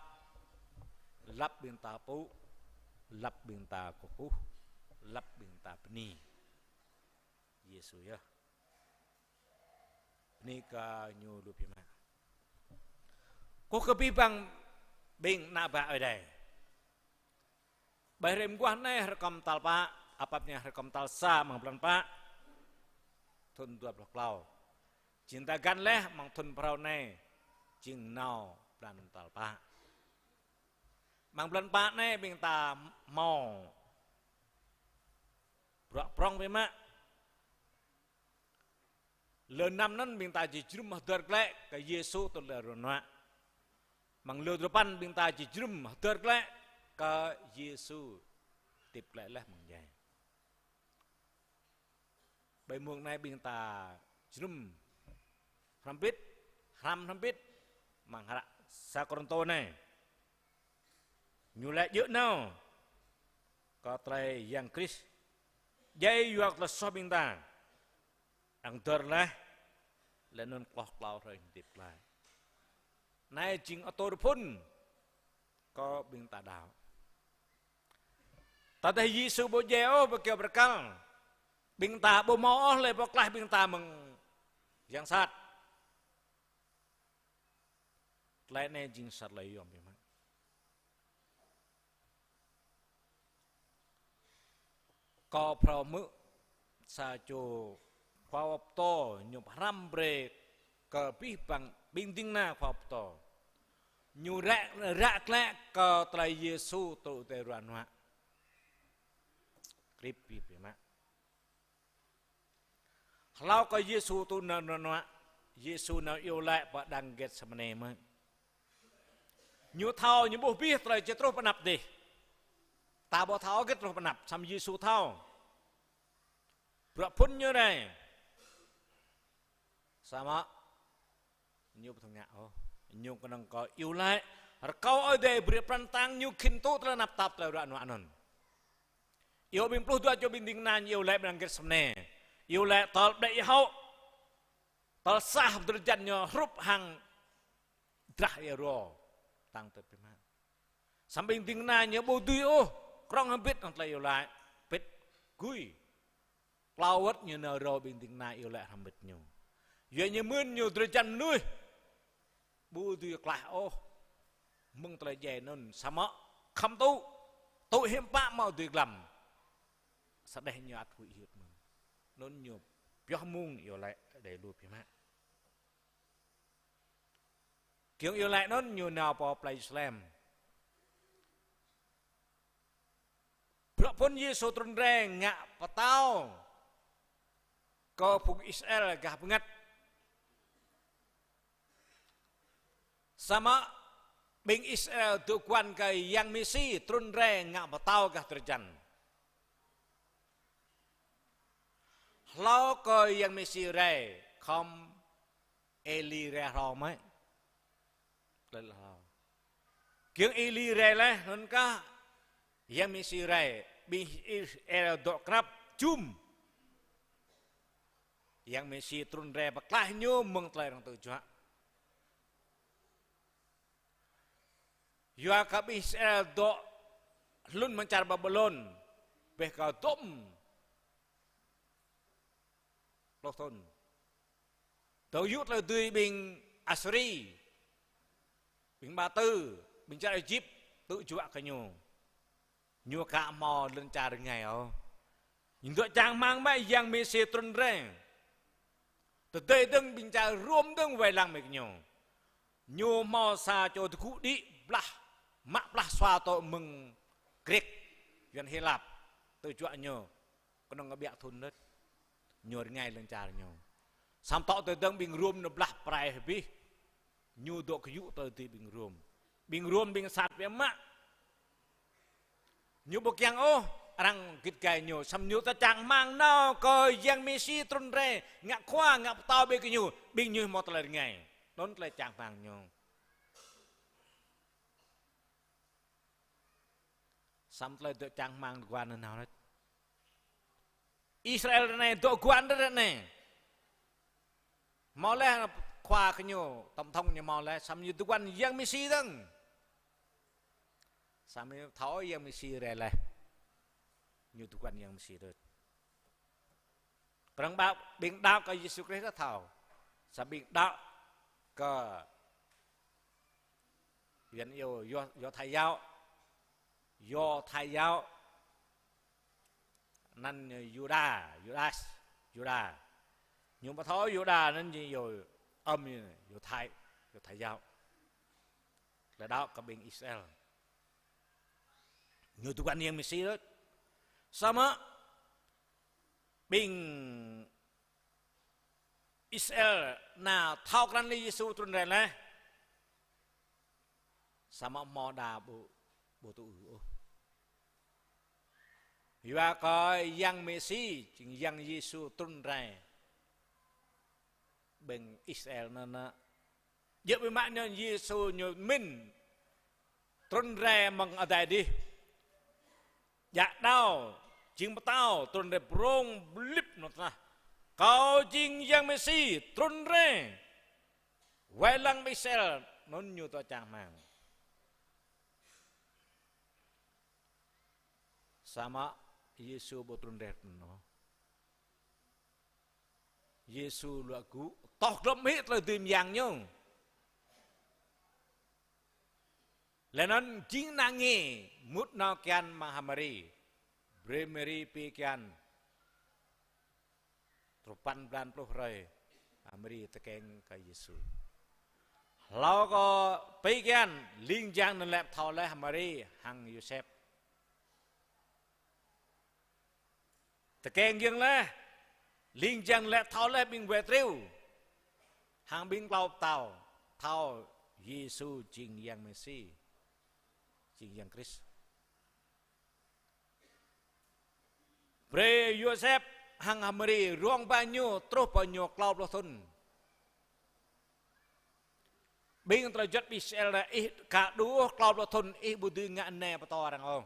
lăp ƀing ta pŭ, lăp ƀing ta kơkuh, lăp ƀing ta bơni. Yêsu yơh. Bơni kơ Ñu lu biă mă. Kơkuh kơ abih bang ƀing ană bă Ơi Adai. Ƀơi hrơi mơguah anai, hrơi kơm tal pă, apap ñu hrơi kơm tal sa amăng blan pă, thun dua pluh klâo. Jing ta găn laih amăng thun phrâo anai, jing nao blan tal pă. Amăng blan pă anai ƀing ta hmâo bruă prŏng biă mă. Lơ năm anŭn ƀing ta či jrŭm hơdơr glaĭ kơ Yêsu tui tơlơi ruă nuă. Amăng lơ duapăn ƀing ta či jrŭm hơdơr glaĭ kơ Yêsu hơdip glaĭ laih amăng djai. Ƀơi mông anai ƀing ta jrŭm hrŏm hơbĭt, hrăm hrŏm hơbĭt amăng hră sa Kôrintô anai. Ñu laĭ djơ̆ nao kơ tơlơi Yang Krist djai yua kơ tơlơi soh ƀing ta, arăng hơdơr laih, laih anŭn klâo klâo hrơi hơdip glaĭ. Anai jing atur phŭn kơ ƀing ta đaŏ. Tơdah Yêsu ƀu djai ôh ƀơi kơyâo bơrkal, ƀing ta ƀu hmâo ôh tơlơi pơklaih ƀing ta mơ̆ng yang sat. Tơlơi anai jing sa tơlơi yôm biă mă. Kâo phrâo hmư̆ sa čô khua pơtô ñu pơhrăm brơi kơ abih bang ƀing ding kơna khua pơtô. Ñu ră, ră glaĭ kơ tơlơi Yêsu tui tơlơi ruă nuă. Krip abih biă mă. Hlâo kơ Yêsu tui nao ruă nuă, Yêsu nao iâu laĭ pơ đang Getsêmanê mơ̆n. Ñu thâo, ñu ƀuh abih tơlơi či truh pơ anăp dih. Ta ƀu thâo hơget truh pơ anăp, samơ̆ Yêsu thâo. Bruă phŭn ñu rai. Samơ̆ ñu ƀu thâo ngă ôh. Ñu kơnơ̆ng kơ iâu laĭ, rơkâo Ơi Adai brơi pran kơtang ñu khĭn tŭ tơlơi tơnap tap tơlơi ruă nuă anŭn. Iâu ƀing pluh dua čô ƀing ding kơna ñu iâu laĭ ƀơi đang Getsêmanê. Iâu laĭ tơl ƀlĕ iâu hŏ. Tơl sah drơi jan ñu hrup hăng drah ia rô. Tăng tơt biă mă. Samơ̆ ƀing ding kơna ñu ƀu dưi ôh, krŏng hơbĭt hăng tơlơi iâu laĭ, pĭt gui. Klâo wơ̆t ñu nao rô ƀing ding kơna iâu laĭ hrŏm hơbĭt ñu. Yua ñu mưn ñu drơi jan mơnuih ƀu dưi klaih ôh mơ̆ng tơlơi djai anŭn, samơ̆ khŏm tŭ, tŭ hiư̆m pă mă dưi glăm. Sa đeh ñu ăt huĭ hyưt mơ̆n. Anŭn ñu pioh mông iâu laĭ đơi lu biă mă. Kiăng iâu laĭ anŭn ñu nao pơ plei Yêrusalem. Bruă phŭn Yêsu trŭn rai ngă pơtao kơ phung Israel gah bơngăt. Samơ̆ ƀing Israel dŏ guan kơ Yang Mêsi trŭn rai ngă pơtao gah drơi jan. Hlâo kơ Yang Mêsi rai, khŏm Êli rai hlâo mơ̆n. Tơlơi hlâo. Kiăng Êli rai laih, anŭn kah Yang Mêsi rai, ƀing Israel dŏ krăp jum. Yang Mêsi trŭn rai pơklaih ñu mơ̆ng tơlơi arăng tơjuă. Yua kơ ƀing Israel dŏ hlŭn mơ̆ng čar Babilôn, ƀĕ kơ dŏm pluh thŭn. Dŏ yŭ tơlơi dưi ƀing Asuri, ƀing ba tư, ƀing čar Êjip, tơjuă kơ ñu. Ñu aka hmâo lŏn čar rơngai ôh. Ñu dŏ čang rơmang mă Yang Mêsi trŭn rai. Tơdơi dơ̆ng ƀing čar Rôm dơ̆ng wai lăng mơ̆ng ñu. Ñu hmâo sa čô tơgŭ đĭ blah, mă blah sua tŏ mơ̆ng Grek, Yuan Hy Lạp, tơjuă ñu, kơnơ̆ng ƀiă thŭn đôč. Ñu rơngai lŏn čar ñu. Samơ̆ tŏ tơdơi dơ̆ng ƀing Rôm ñu blah pơrai hơbĭt. Ñu dŏ kơyŭ tơlơi dưi ƀing Rôm. Ƀing Rôm ƀing sat biă mă. Ñu ƀu kiăng ôh arăng git gai ñu, samơ̆ ñu ta čang rơmang nao kơ Yang Mêsi trŭn rai, ngă khua, ngă pơtao ƀơi kơ ñu, ƀing ñu hmâo tơlơi rơngai. Anŭn tơlơi čang rơmang ñu. Samơ̆ tơlơi dŏ čang rơmang dŏ guan anŭn nao đôč. Israel ră anai dŏ guan ră anai. Hmâo laih Khua kơ ñu, tổng thống ñu hmâo laih, samơ̆ ñu tơguan Yang Mêsi dơ̆ng. Samơ̆ thâo Yang Mêsi rai laih. Ñu tơguan Yang Mêsi đôč. Prăng ƀă ƀing đaŏ kơ Yêsu Krist thâo. Samơ̆ ƀing đaŏ kơ Yuan Yo, Yo, Yo Thái giáo. Yo Thái giáo. Anăn Yuđa, Yuđas, Yuđa. Ñu ƀu thâo Yuđa anăn ñu Yo, ăm ñu Yo Thái, Yo Thái giáo. Lĕ đaŏ kơ ƀing Israel. Ñu tơguan Yang Mêsi đôč. Samơ̆ ƀing Israel anai thâo krăn lĕ Yêsu trŭn rai laih. Samơ̆ hmâo đa ƀu, ƀu tŭ ư ôh. Yua kơ Yang Mêsi, jing Yang Yêsu trŭn rai ƀing Israel anŭn. Djơ̆ biă mă ñu Yêsu ñu mĭn trŭn rai amăng adai adih. Djă đao, jing pơtao, trŭn rai prŏng blip amăng lŏn tơnah. Kâo jing Yang Mêsi, trŭn rai. Wai lăng ƀing Israel, anŭn ñu tŏ čang rơmang. Samơ̆ Yêsu ƀu trŭn rai anŭn. Yêsu luă gŭ, tŏh glŏm hĭ tơlơi dưi mơyang ñu. Laih anŭn jing ană nge mŭt nao kian mă ha Mari. Brơi Mari pĭ kian. Truh păn blan pluh hrơi, ha Mari tơkeng kơ Yêsu. Hlâo kơ pĭ kian, ling jang anŭn lĕ thâo laih ha Mari hăng Yôsep. Tơkeng giŏng laih, ling jang lĕ thâo laih ƀing wai triu. Hăng ƀing klâo pơtao, thâo Yêsu jing Yang Mêsi, jing Yang Krist. Brơi Yôsep hăng ha Mari rông ba ñu truh pơ ñu klâo pluh thŭn. Ƀing tơlơi juăt ƀing Israel anai, ih ka đu klâo pluh thŭn, ih ƀu dưi ngă nai pơtô arăng ôh.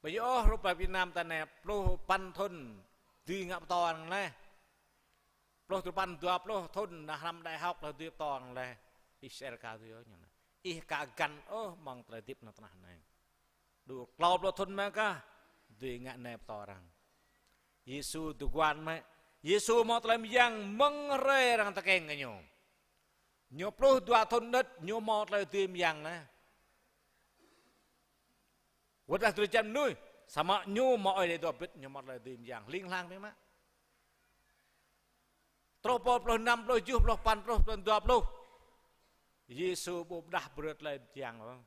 Ƀu djơ̆ ôh, hrup pơ Việt Nam ta anai pluh păn thŭn dưi ngă pơtô arăng laih. Pluh duapăn dua pluh thŭn, ană hrăm đại học laih dưi pơtô arăng laih. Israel ka dưi ôh ñu anai. Ih ka găn ôh amăng tơlơi hơdip lŏn tơnah anai. Đu klâo pluh thŭn mơ̆ kah dưi ngă nai pơtô arăng. Yêsu tơguan mơ̆. Yêsu hmâo tơlơi mơyang mơ̆ng hrơi arăng tơkeng kơ ñu. Ñu pluh dua thŭn đôč, ñu hmâo tơlơi dưi mơyang anai. Wơ̆t dah drơi jan mơnuih, samơ̆ ñu hmâo Ơi Adai dŏ bĭt, ñu hmâo tơlơi dưi mơyang hling hlang biă mă. Truh pơ pluh năm, pluh tơjuh, pluh păn, pluh, pluh dua pluh. Yêsu ƀu pơdah brơi tơlơi mơyang ôh.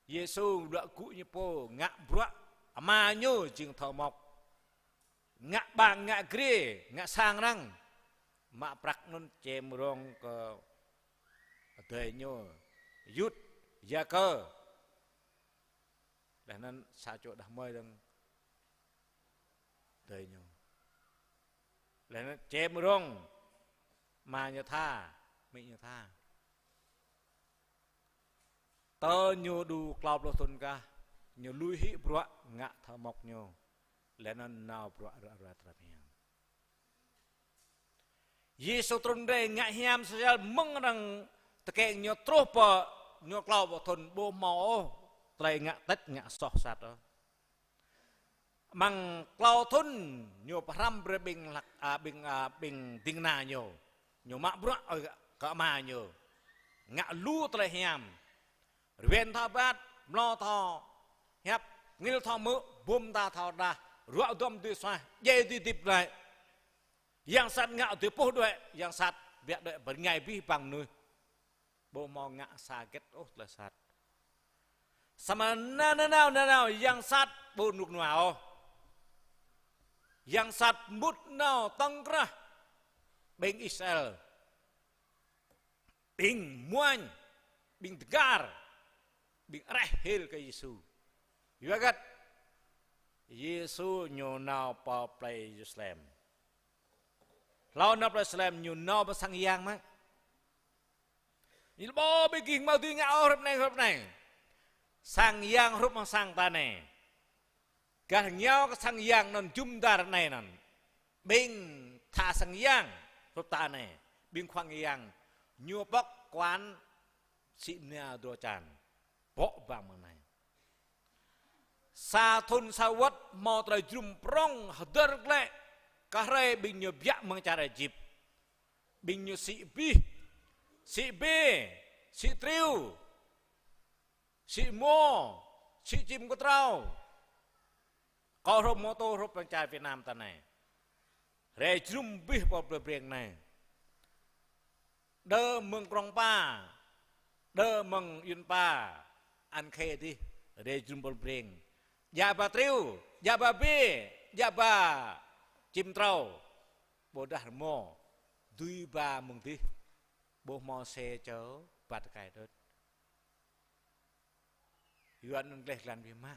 Yêsu luă gŭ ñu pô ngă bruă Ama ñu jing thâo mŏk. Ngă ƀang, ngă grê, ngă sang arăng. Mă prăk anŭn čem rông kơ adơi ñu. Yut, Yakơ. Laih anŭn sa čô đah kơmơi dơ̆ng adơi ñu. Laih anŭn čem rông ama ñu tha, amĭ ñu tha. Tơ ñu đu klâo pluh thŭn kah, ñu lui hĭ bruă ngă thâo mŏk ñu. Laih anŭn nao bruă ră ruai tơlơi mơyang. Yêsu trŭn rai ngă hiam sosial mơ̆ng arăng tơkeng ñu truh pơ ñu klâo pluh thŭn ƀu hmâo ôh tơlơi ngă tĕč ngă soh sat ôh. Amăng klâo thŭn ñu pơhrăm brơi ƀing hlăk, a, ƀing, a, ƀing ding kơna ñu. Ñu mă bruă ơi kơ ama ñu. Ngă lu tơlơi hiam. Rơwen thâo ƀat, mlâo thâo hiăp, ngil thâo hmư̆, bum ta thâo rơđah, ruă duăm dưi suaih, djai dưi hơdip glaĭ. Yang sat ngă dưi puh đuaĭ, yang sat biă đuaĭ bơngai abih bang mơnuih. Ƀu hmâo ngă sa hơget ôh tơlơi sat. Samơ̆ nanao, nanao, nanao, yang sat ƀu rơnŭk rơnua ôh. Yang sat mŭt nao tŏng krah ƀing Israel. Ƀing muañ, ƀing dơgar, ƀing areh hil kơ Yêsu. Yua hơget? Yêsu ñu nao pơ plei Yêrusalem. Hlâo nao plei Yêrusalem ñu nao pơ sang yang mơ̆. Ñu lĕ ƀu ƀing gih hmâo dưi ngă ôh hrup anai, hrup anai. Sang yang hrup hăng sang ta anai. Gah rơngiao kơ sang yang anŭn jum dar anai anŭn. Ƀing tha sang yang. Pơtô anai, ƀing khua ngă yang, ñu pŏk kuan sĭ mơnia drơi čan. Pŏk bang mơ̆ng anai. Sa thŭn sa wơ̆t hmâo tơlơi jơnum prŏng hơdơr glaĭ kơ hrơi ƀing ñu biă mơ̆ng čar Êjip. Ƀing ñu sĭ abih, sĭ bê, sĭ triu, sĭ rơmô, sĭ čim kơtrâo. Kâo hrup mơ̆ tô hrup pơ čar Việt Nam ta anai. Rai jơnum abih pơ plei Breng anai. Đơ mơ̆ng Krông Pa, đơ mơ̆ng Yuăn Pa, An Khê dih, rai jơnum pơ Breng. Djă ba triu, djă ba bê, djă ba čim kơtrâo. Ƀôdah rơmô, dưi ba mơ̆ng dih. Ƀu hmâo xe chở, ba tơkai đôč. Yua anŭn gleh glan biă mă.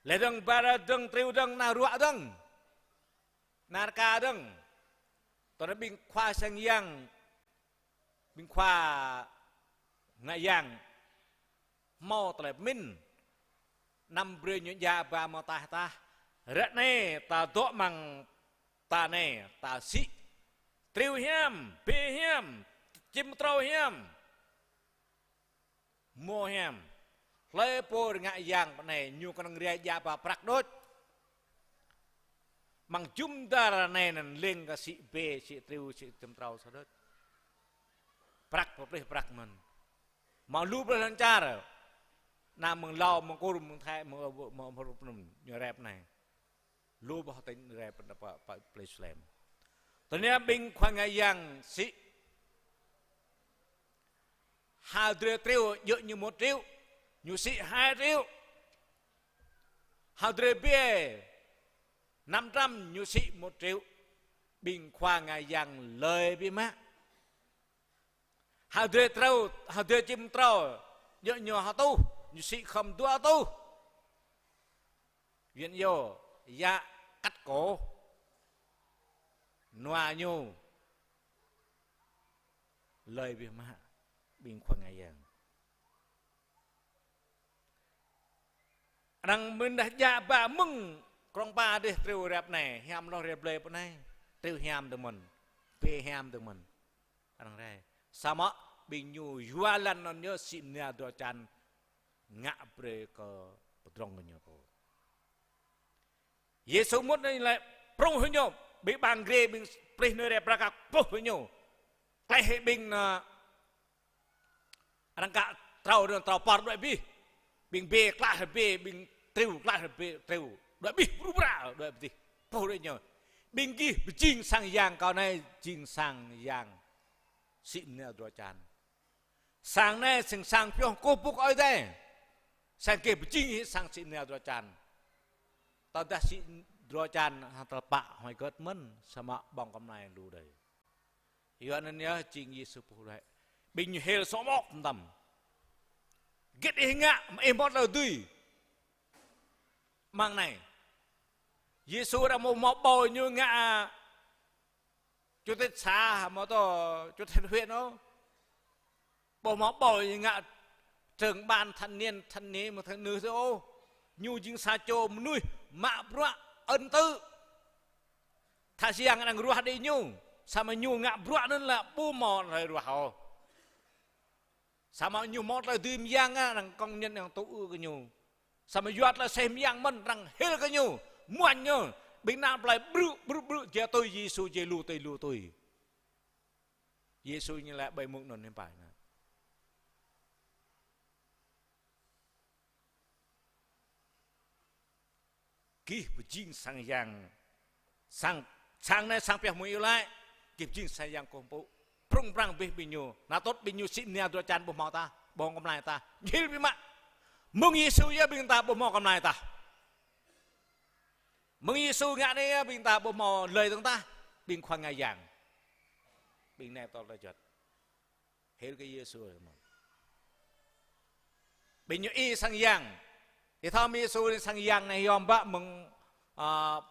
Lĕ dơ̆ng, ba dơ̆ng, triu dơ̆ng, ană ruă dơ̆ng, ană rơka dơ̆ng. Tơdah ƀing khua sang yang, ƀing khua ngă yang hmâo tơlơi pơmĭn, anăm brơi ñu djă ba mơ̆ tah tah. Ră anai ta dŏ amăng ta anai, ta sĭ triu hiam, bê hiam, čim kơtrâo hiam, rơmô hiam. Hlơi pô ngă yang pơ anai, ñu kơnơ̆ng rai djă ba prăk đôč. Amăng jum dar anai anŭn lêng kơ sĭ bê, sĭ triu, sĭ čim kơtrâo sa đôč. Prăk pơplih prăk mơ̆n. Hmâo lu plơi lŏn čar. Ană mơ̆ng Lao, mơ̆ng Kur, mơ̆ng Thái, mơ̆ng, mơ̆ng, mơ̆ng, ñu rai pơ anai. Lu boh tỉnh rai pơ, pơ, pơ plơi Slem. Tơl anai ƀing khua ngă yang sĭ hơdrơi triu, djơ̆ ñu một triệu, ñu sĭ hai triệu. Hơdrơi bê năm trăm, ñu sĭ một triệu. Ƀing khua ngă yang lơi biă mă. Hơdrơi triu, hơdrơi čim kơtrâo, djơ̆ ñu ha rơtuh, ñu sĭ khŏm dua rơtuh. Yuan yơh, yă cắt cổ nua ñu. Lơi biă mă ƀing khua ngă yang. Arăng mơ̆n dah djă ba mơ̆ng Krông Pa dih triu rep anai, hiam hloh rai blơi pơ anai. Triu hiam dơ̆ng mơ̆n, bê hiam dơ̆ng mơ̆n. Arăng rai. Samơ̆ ƀing ñu yua lăn anŭn yơh sĭ mơnia drơi čan ngă brơi kơ pơdrŏng kơ ñu pô. Yêsu mŭt anai lĕ prŭng hĭ ñu, ƀing ƀăng grê, ƀing plih nui rai prăk kăk prŭng hĭ ñu. Kleh hĭ ƀing anŭn arăng kơ trâo, trâo pơr đuaĭ abih. Ƀing bê klă hĭ bê, ƀing triu klă hĭ bê, triu. Đuaĭ abih, bru bra, đuaĭ abih. Pô đuaĭ ñu. Ƀing gih pơjing sang yang kâo anai, jing sang yang sĭ mơnia drơi čan. Sang anai, sang, sang pioh kơkuh pơpŭ kơ Ơi Adai. Sang gih pơjing hĭ sang sĭ mơnia drơi čan. Tơdah sĭ drơi čan hăng tơlơi pă huai hơget mơ̆n, samơ̆ ƀơ̆ng kơmlai lu đơi. Yua anŭn yơh jing Yêsu pô đuaĭ. Ƀing ñu hil sŏ mŏk tơm. Hơget ih ngă, mơ̆ ih hmâo tơlơi dưi. Amăng anai. Yêsu arăng ƀu hmâo ƀuh ñu ngă chủ tịch xã, hmâo tô chủ tịch huyện ôh. Ƀu hmâo ƀuh ñu ngă trưởng ban thanh niên, thanh niên mơ̆ thanh niên ôh. Ñu jing sa čô mơnuih mă bruă ân tứ. Tha siang arăng ruah đĭ ñu, samơ̆ ñu ngă bruă anŭn lĕ ƀu hmâo hlơi ruah ôh. Samơ̆ ñu hmâo tơlơi dưi mơyang, arăng công nhận, arăng tŭ ư kơ ñu. Samơ̆ yua tơlơi seh mơyang mơ̆n, arăng hil kơ ñu, muañ ñu, ƀing ană plei brư̆, brư̆, brư̆, jai tui Yêsu, jai lu tui, lu tui. Yêsu ñu laĭ ƀơi mông anŭn hiư̆m pă anŭn. Gih pơjing sang yang, sang, sang anai sang pioh mơ̆ng iâu laĭ, gih pơjing sang yang kơkuh pơpŭ. Prŭng prăng abih ƀing ñu, anŭn tŭ ƀing ñu sĭ mơnia drơi čan ƀu hmâo tah, ƀơ̆ng kơmlai tah. Ñu hil biă mă. Mơ̆ng Yêsu yơh ƀing ta ƀu hmâo kơmlai tah. Mơ̆ng Yêsu ngă anai yơh ƀing ta ƀu hmâo lơi dơ̆ng tah, ƀing khua ngă yang. Ƀing anai tơl ta juăt. Hil kơ Yêsu mơ̆n. Ƀing ñu ih sang yang. Ih thâo mơ̆ Yêsu sang yang anai yom bă mơ̆ng, ơ,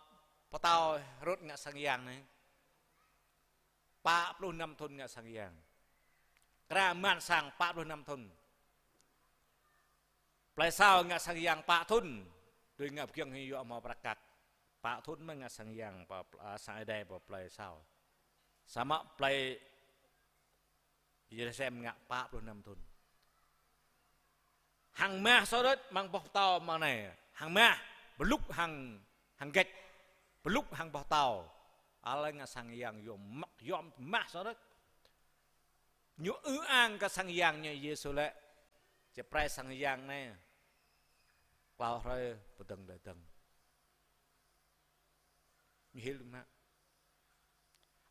pơtao Hêrôd ngă sang yang anai. Pă pluh năm thŭn ngă sang yang. Kra mơ̆n sang pă pluh năm thŭn. Plei Saul ngă sang yang pă thŭn. Tui ngă pơgiŏng hĭ yua hmâo prăk kăk. Pă thŭn mơ̆ ngă sang yang pơ, ơ, sang Ơi Adai pơ plei Saul. Samơ̆ plei Yêrusalem ngă pă pluh năm thŭn. Hăng mah sơrơč amăng boh pơtâo amăng anai. Hăng mah, blŭk hăng, hăng gĕč. Blŭk hăng boh pơtâo. Alai ngă sang yang yôm mă-, yôm mah sơrơč. Ñu ư ang kơ sang yang ñu Yêsu lĕ. Či prai sang yang anai. Klâo hrơi pơdơ̆ng lĕ dơ̆ng. Ñu hil mă.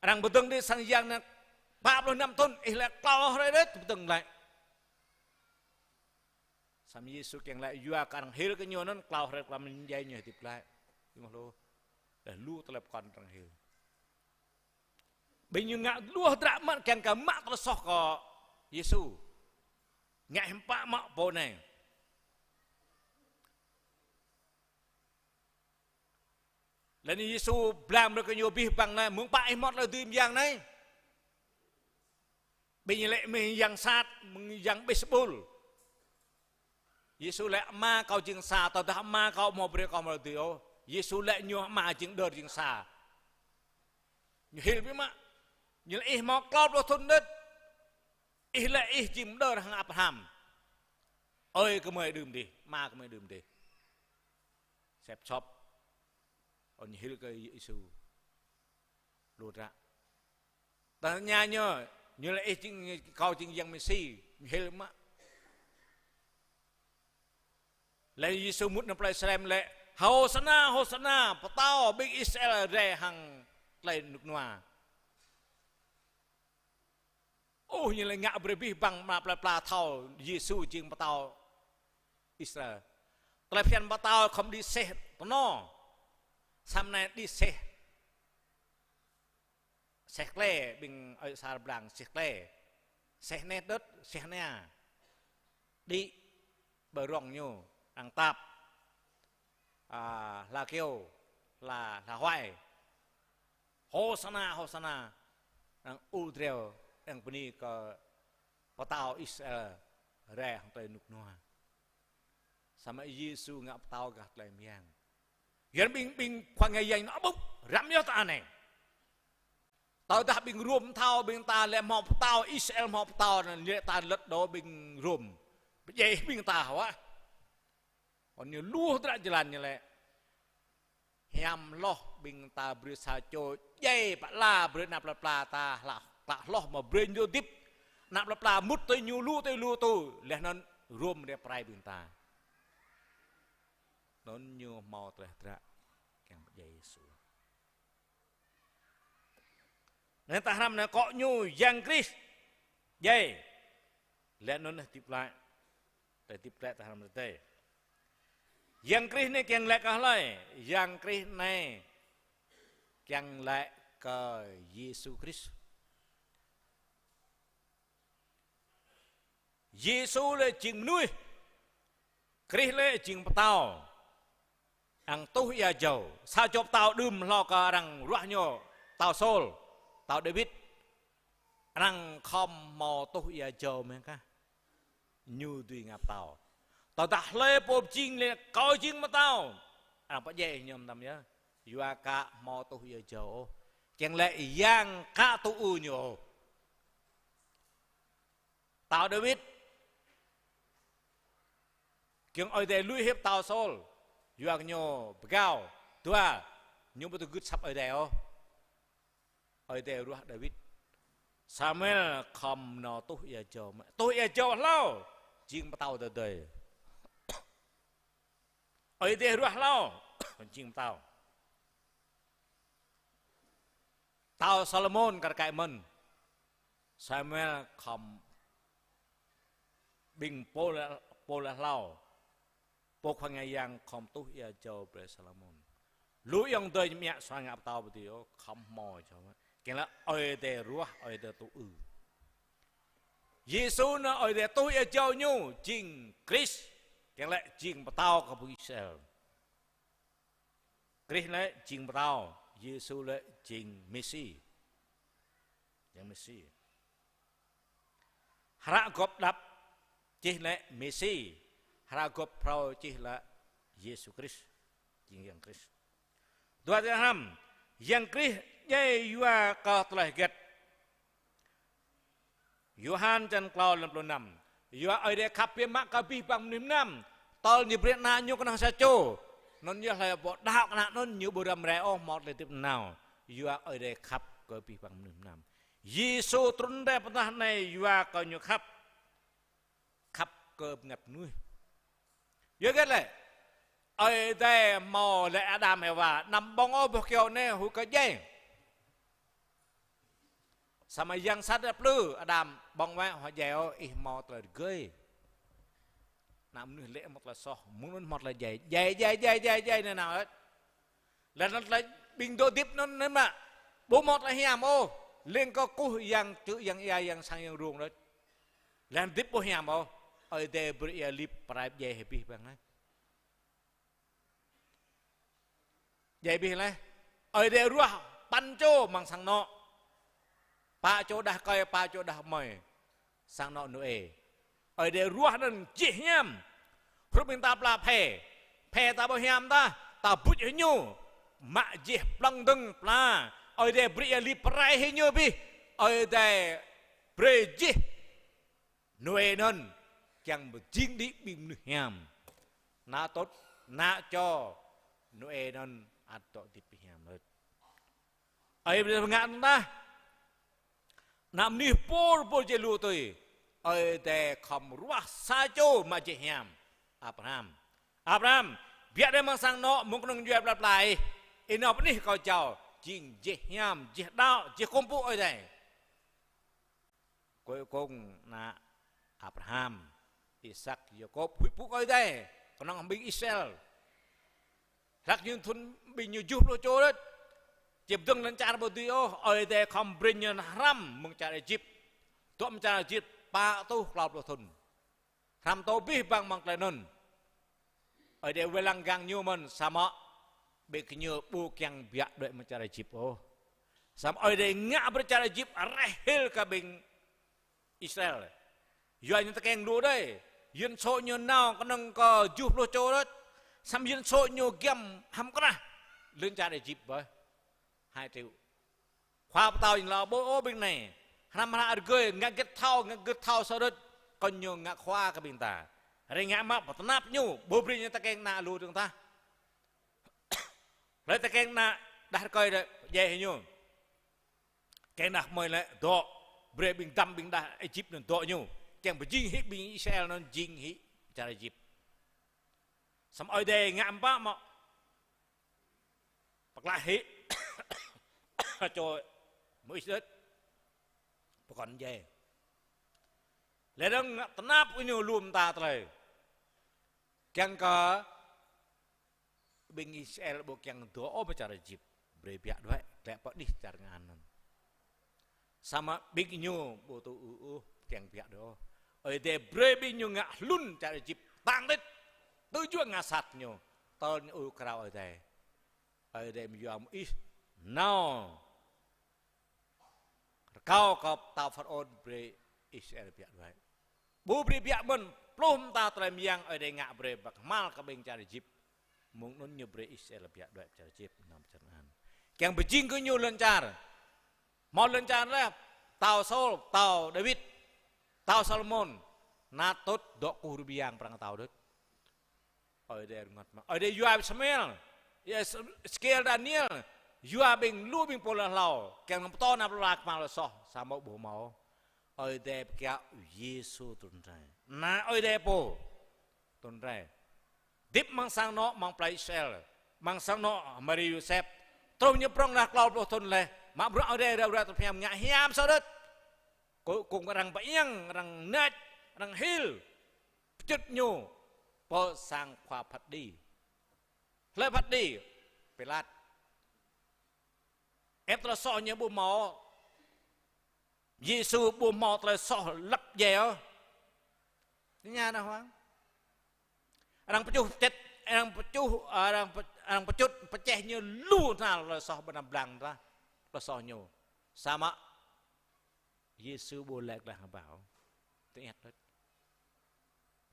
Arăng pơdơ̆ng đĭ sang yang anai pă pluh năm thŭn, ih lĕ klâo hrơi đôč pơdơ̆ng glaĭ. Samơ̆ Yêsu kiăng laĭ yua kơ arăng hil kơ ñu anŭn, klâo hrơi klâo mơ̆n djai ñu hơdip glaĭ. Ih mơ̆ lu, laih lu tơlơi pơkŏn arăng hil. Ƀing ñu ngă lu hơdră mơ̆n kiăng kơ mă tơlơi soh kơ Yêsu. Ngă hiư̆m pă mă pô anai. Laih anŭn Yêsu blang brơi kơ ñu abih bang anai, mơ̆ng pă ih hmâo tơlơi dưi mơyang anai. Ƀing ñu laĭ mơ̆ng yang sat, mơ̆ng yang Bêelzebul. Yêsu laĭ Ama kâo jing sa, tơdah Ama kâo hmâo brơi kâo hmâo tơlơi dưi ôh. Yêsu laĭ ñu Ama jing đơr jing sa. Ñu hil biă mă. Ñu laĭ ih hmâo klâo pluh thŭn đôč. Ih laĭ ih jing pơđơr hăng Abraham. Ơi kơmơi đưm dih, Ama kơmơi đưm dih. Sĕp sŏp. Ôn hil kơ Yêsu. Lu hơdră. Tơña ñu, ñu laĭ ih jing, kâo jing Yang Mêsi, ñu hil mă. Laih Yêsu mŭt nao plei Salem laĭ, Hôsana, Hôsana, pơtao ƀing Israel rai hăng tơlơi rơnŭk rơnua. Ôh, ñu laĭ ngă brơi abih bang ană plei pla thâo Yêsu jing pơtao Israel. Tơlơi phiăn pơtao khŏm đĭ seh tơno. Samơ̆ anai đĭ seh, seh klĕ, ƀing ơi sa blang seh klĕ. Seh neh đơ̆t, seh nia. Đĭ ƀơi rŏng ñu, arăng tap. À, hla kơyâo, hla, hla huai. Hôsana, Hôsana. Arăng ur dreo, arăng bơni kơ pơtao Israel rai hăng tơlơi rơnŭk rơnua. Samơ̆ Yêsu ngă pơtao gah tơlơi mơyang. Yuan ƀing, ƀing khua ngă yang ñu abŭk, răm yơh ta anai. Tơdah ƀing Rôm thâo ƀing ta lĕ hmâo pơtao, Israel hmâo pơtao, anŭn lĕ ta lăt đô ƀing Rôm. Pơdjai ƀing ta hă. Ôn ñu lu hơdră jơlan ñu laĭ. Hiam hloh ƀing ta brơi sa čô djai pơala brơi ană plei pla ta hla, klă hloh mă brơi ñu hơdip. Ană plei pla mŭt tui ñu lu tui lu tui. Laih anŭn Rôm rai pơrai ƀing ta. Anŭn ñu hmâo tơlơi hơdră kiăng pơdjai Yêsu. Anai ta hrăm anai akŏ ñu Yang Krist djai. Laih anŭn hơdip glaĭ. Tơlơi hơdip glaĭ ta hrăm tơdơi. Yang Krist anai kiăng laĭ kơ hlơi? Yang Krist anai kiăng laĭ kơ Yêsu Krist. Yêsu lĕ jing mơnuih. Krist lĕ jing pơtao. Arăng tuh ia jâo. Sa čô pơtao đưm hlâo kơ arăng ruah ñu. Pơtao Sôl. Pơtao Dawid. Arăng khŏm hmâo tuh ia jâo mơ̆ng kah. Ñu dưi ngă pơtao. Tơdah hlơi pô pơjing lĕ kâo jing pơtao. Arăng pơdjai ñu mơtam yơh. Yua kơ hmâo tuh ia jâo ôh. Kiăng laĭ yang kơ tŭ ư ñu ôh. Pơtao Dawid. Kiăng Ơi Adai lui hĭ pơtao Sôl. Yua kơ ñu pơgao. Dua, ñu ƀu tŭ gưt asăp Ơi Adai ôh. Ơi Adai ruah Dawid. Samuel khŏm nao tuh ia jâo mă. Tuh ia jâo hlâo. Jing pơtao tơdơi. Ơi Adai ruah hlâo. Jing pơtao. Pơtao Salômôn kar kaĭ mơ̆n. Samuel khŏm ƀing pô lĕ, pô lĕ hlâo. Pô khua ngă yang khŏm tuh ia jâo brơi Salômôn. Lu ayŏng adơi ñu mă sua ngă pơtao pơdơi ôh, khŏm hmâo jâo mă. Kiăng laĭ Ơi Adai ruah, Ơi Adai tŭ ư. Yêsu anai Ơi Adai tuh ia jâo ñu, jing Krist. Kiăng laĭ jing pơtao kơ ƀing Israel. Krist lĕ jing pơtao, Yêsu lĕ jing Mêsi. Yang Mêsi. Hră gŏp đăp čih lĕ Mêsi, hră gŏp phrâo čih lĕ Yêsu Krist, jing Yang Krist. Dua tơlơi hrăm, Yang Krist djai yua kơ tơlơi hơget, Yôhan črăn klâo lăm pluh năm. Yua Ơi Adai khăp biă mă kơ abih bang mơnuih mơnam, tơl ñu brơi Ană ñu kơnơ̆ng sa čô. Anŭn yơh hlơi pô đaŏ kơ Ană anŭn, ñu ƀu răm rai ôh, hmâo tơlơi hơdip nanao. Yua Ơi Adai khăp kơ abih bang mơnuih mơnam. Yêsu trŭn rai pơ tơnah anai yua kơ ñu khăp. Khăp kơ bơngăt mơnuih. Yua hơget lĕ? Ơi Adai hmâo laĭ Adam Êwa: Anăm ƀơ̆ng ôh boh kyâo anai, huĭ kơ djai. Samơ̆ yang sat rai plư: Adam, ƀơ̆ng wơ̆t, huĭ djai ôh, ih hmâo tơlơi rơgơi. Ană mơnuih lĕ hmâo tơlơi soh, mơ̆ng anŭn hmâo tơlơi djai. Djai, djai, djai, djai, djai, anai nao. Laih anŭn tơlơi ƀing dŏ hơdip anŭn anai mă, ƀu hmâo tơlơi hiam ôh. Lêng kơ kuh yang čư̆ yang ia, yang sang yang rông đôč. Laih anŭn hơdip ƀu hiam ôh. Ơi Adai brơi ia lip prai djai hĭ abih bang anai. Djai abih laih. Ơi Adai ruah păn čô amăng sang anŏ. Pă čô đah rơkơi, pă čô đah rơmơi. Sang anŏ Nôê. Ơi Adai ruah anŭn jih hiam. Hrup ƀing ta pla phê. Phê ta ƀu hiam tah, ta buč hĭ ñu. Mă jih plŏng dơ̆ng pla. Ơi Adai brơi ia lip prai hĭ ñu abih. Ơi Adai brơi jih Nôê anŭn kiăng pơjing đĭ ƀing mơnuih hiam. Ană tŭt, ană čô Nôê anŭn ăt dŏ hơdip hiam mơ̆n. Ơi Adai pơngă anŭn tah. Ană mơnuih pôr pôr jai lu tui. Ơi Adai khŏm ruah sa čô mă jih hiam. Abraham. Abraham, biă đơi amăng sang anŏ, mơ̆ng kơnung djuai pla pla ih. Ih nao pơ anih kâo jao. Jing jih hiam, jih đaŏ, jih kơkuh pơpŭ Ơi Adai. Cuối cùng ană Abraham, Isak, Yakôb huĭ pơpŭ Ơi Adai, kơnơ̆ng ƀing Israel. Hlak ñu thŭn ƀing ñu tơjuh pluh čô đôč. Či pơdơ̆ng lŏn čar ƀu dưi ôh, Ơi Adai khŏm brơi ñu hrăm mơ̆ng čar Êjip. Dŏ mơ̆ng čar Êjip pă rơtuh klâo pluh thŭn. Hrăm tơ abih bang amăng tơlơi anŭn. Ơi Adai wai lăng gang ñu mơ̆n, samơ̆ ƀing gơñu ƀu kiăng biă đuaĭ mơ̆ng čar Êjip ôh. Samơ̆ Ơi Adai ngă brơi čar Êjip reh hil kơ ƀing Israel. Yua ñu tơkeng lu đơi. Dân số ñu nao kơnơ̆ng kơ tơjuh pluh čô đôč. Samơ̆ dân số ñu giăm hăm krah lŏn čar Êjip ƀơi hai triệu. Khua pơtao ñu laĭ ƀô̆ ôh ƀing anai. Hrăm hră rơgơi, ngă hơget thâo, ngă hơget thâo sa đôč. Kơnơ̆ng ñu ngă khua kơ ƀing ta. Rai ngă mă pơtơnap ñu, ƀu brơi ñu tơkeng ană lu dơ̆ng tah. Hlơi tơkeng ană đah rơkơi đôč, djai hĭ ñu. Tơkeng đah rơmơi lĕ dŏ, brơi ƀing dăm ƀing đah Êjip anŭn dŏ ñu. Kiăng pơjing hĭ ƀing Israel anŭn jing hĭ čar Êjip. Samơ̆ Ơi Adai ngă mơ̆ pă mơ̆. Pơklaih hĭ čô Môis đôč. Pơkŏn djai. Laih dơ̆ng tơnap kơ ñu lu mơta tơlơi. Kiăng kơ ƀing Israel ƀu kiăng dŏ ôh pơ čar Êjip. Brơi biă đuaĭ, glaĭ pơ anih čar ngăn anŭn. Samơ̆ ƀing ñu ƀu tŭ ư ôh, kiăng biă đuaĭ ôh. Ơi Adai brơi ƀing ñu ngă hlŭn čar Êjip, tang đĕt, tơjuă ngă sat ñu, tơl ñu ur krao Ơi Adai. Ơi Adai mơyua Môis nao rơkâo kơ pơtao Pharaôn brơi Israel biă đuaĭ. Ƀu brơi biă mơ̆n, pluh mơta tơlơi mơyang Ơi Adai ngă brơi bă kơhma̱l kơ ƀing čar Êjip. Mơ̆ng anŭn ñu brơi Israel biă đuaĭ pơ čar Êjip, nao pơ čar ngăn. Kiăng pơjing kơ ñu lŏn čar. Hmâo lŏn čar laih, pơtao Saul, pơtao Dawid, pơtao Salômôn, ană tŭt dŏ kơkuh rup yang prăng pơtao đôč. Ơi Adai rơngot mơ̆n. Ơi Adai yua Samuel, Êsêkiel, Daniel, yua ƀing lu ƀing pô hlâo, kiăng nao pơtô ană plơi pla kơhma̱l tơlơi soh, samơ̆ ƀu hmâo. Ơi Adai pơkiaŏ Yêsu trŭn rai. Ană Ơi Adai pô trŭn rai. Hơdip amăng sang anŏ amăng plei Israel, amăng sang anŏ Mari Yôsep. Truh ñu prŏng đah klâo pluh thŭn laih, mă bruă Ơi Adai ră ruai tơlơi pơhiam ngă hiam sa đôč. Kơ-, kơnơ̆ng arăng pơiăng, arăng nač, arăng hil. Pơčŭt ñu pơ sang khua phat kơđi. Hlơi phat kơđi? Pilat. Ĕp tơlơi soh ñu ƀu hmâo. Yêsu ƀu hmâo tơlơi soh lăp djai ôh. Tơña ană Huang. Arăng pơčuh pơčĕt, arăng pơčuh, arăng pơ-, arăng pơčŭt, pơčeh ñu lu hnal tơlơi soh ƀơi anăp blang ta. Tơlơi soh ñu. Samơ̆ Yêsu ƀu laĭ glaĭ hăng ƀao. Tơña đôč.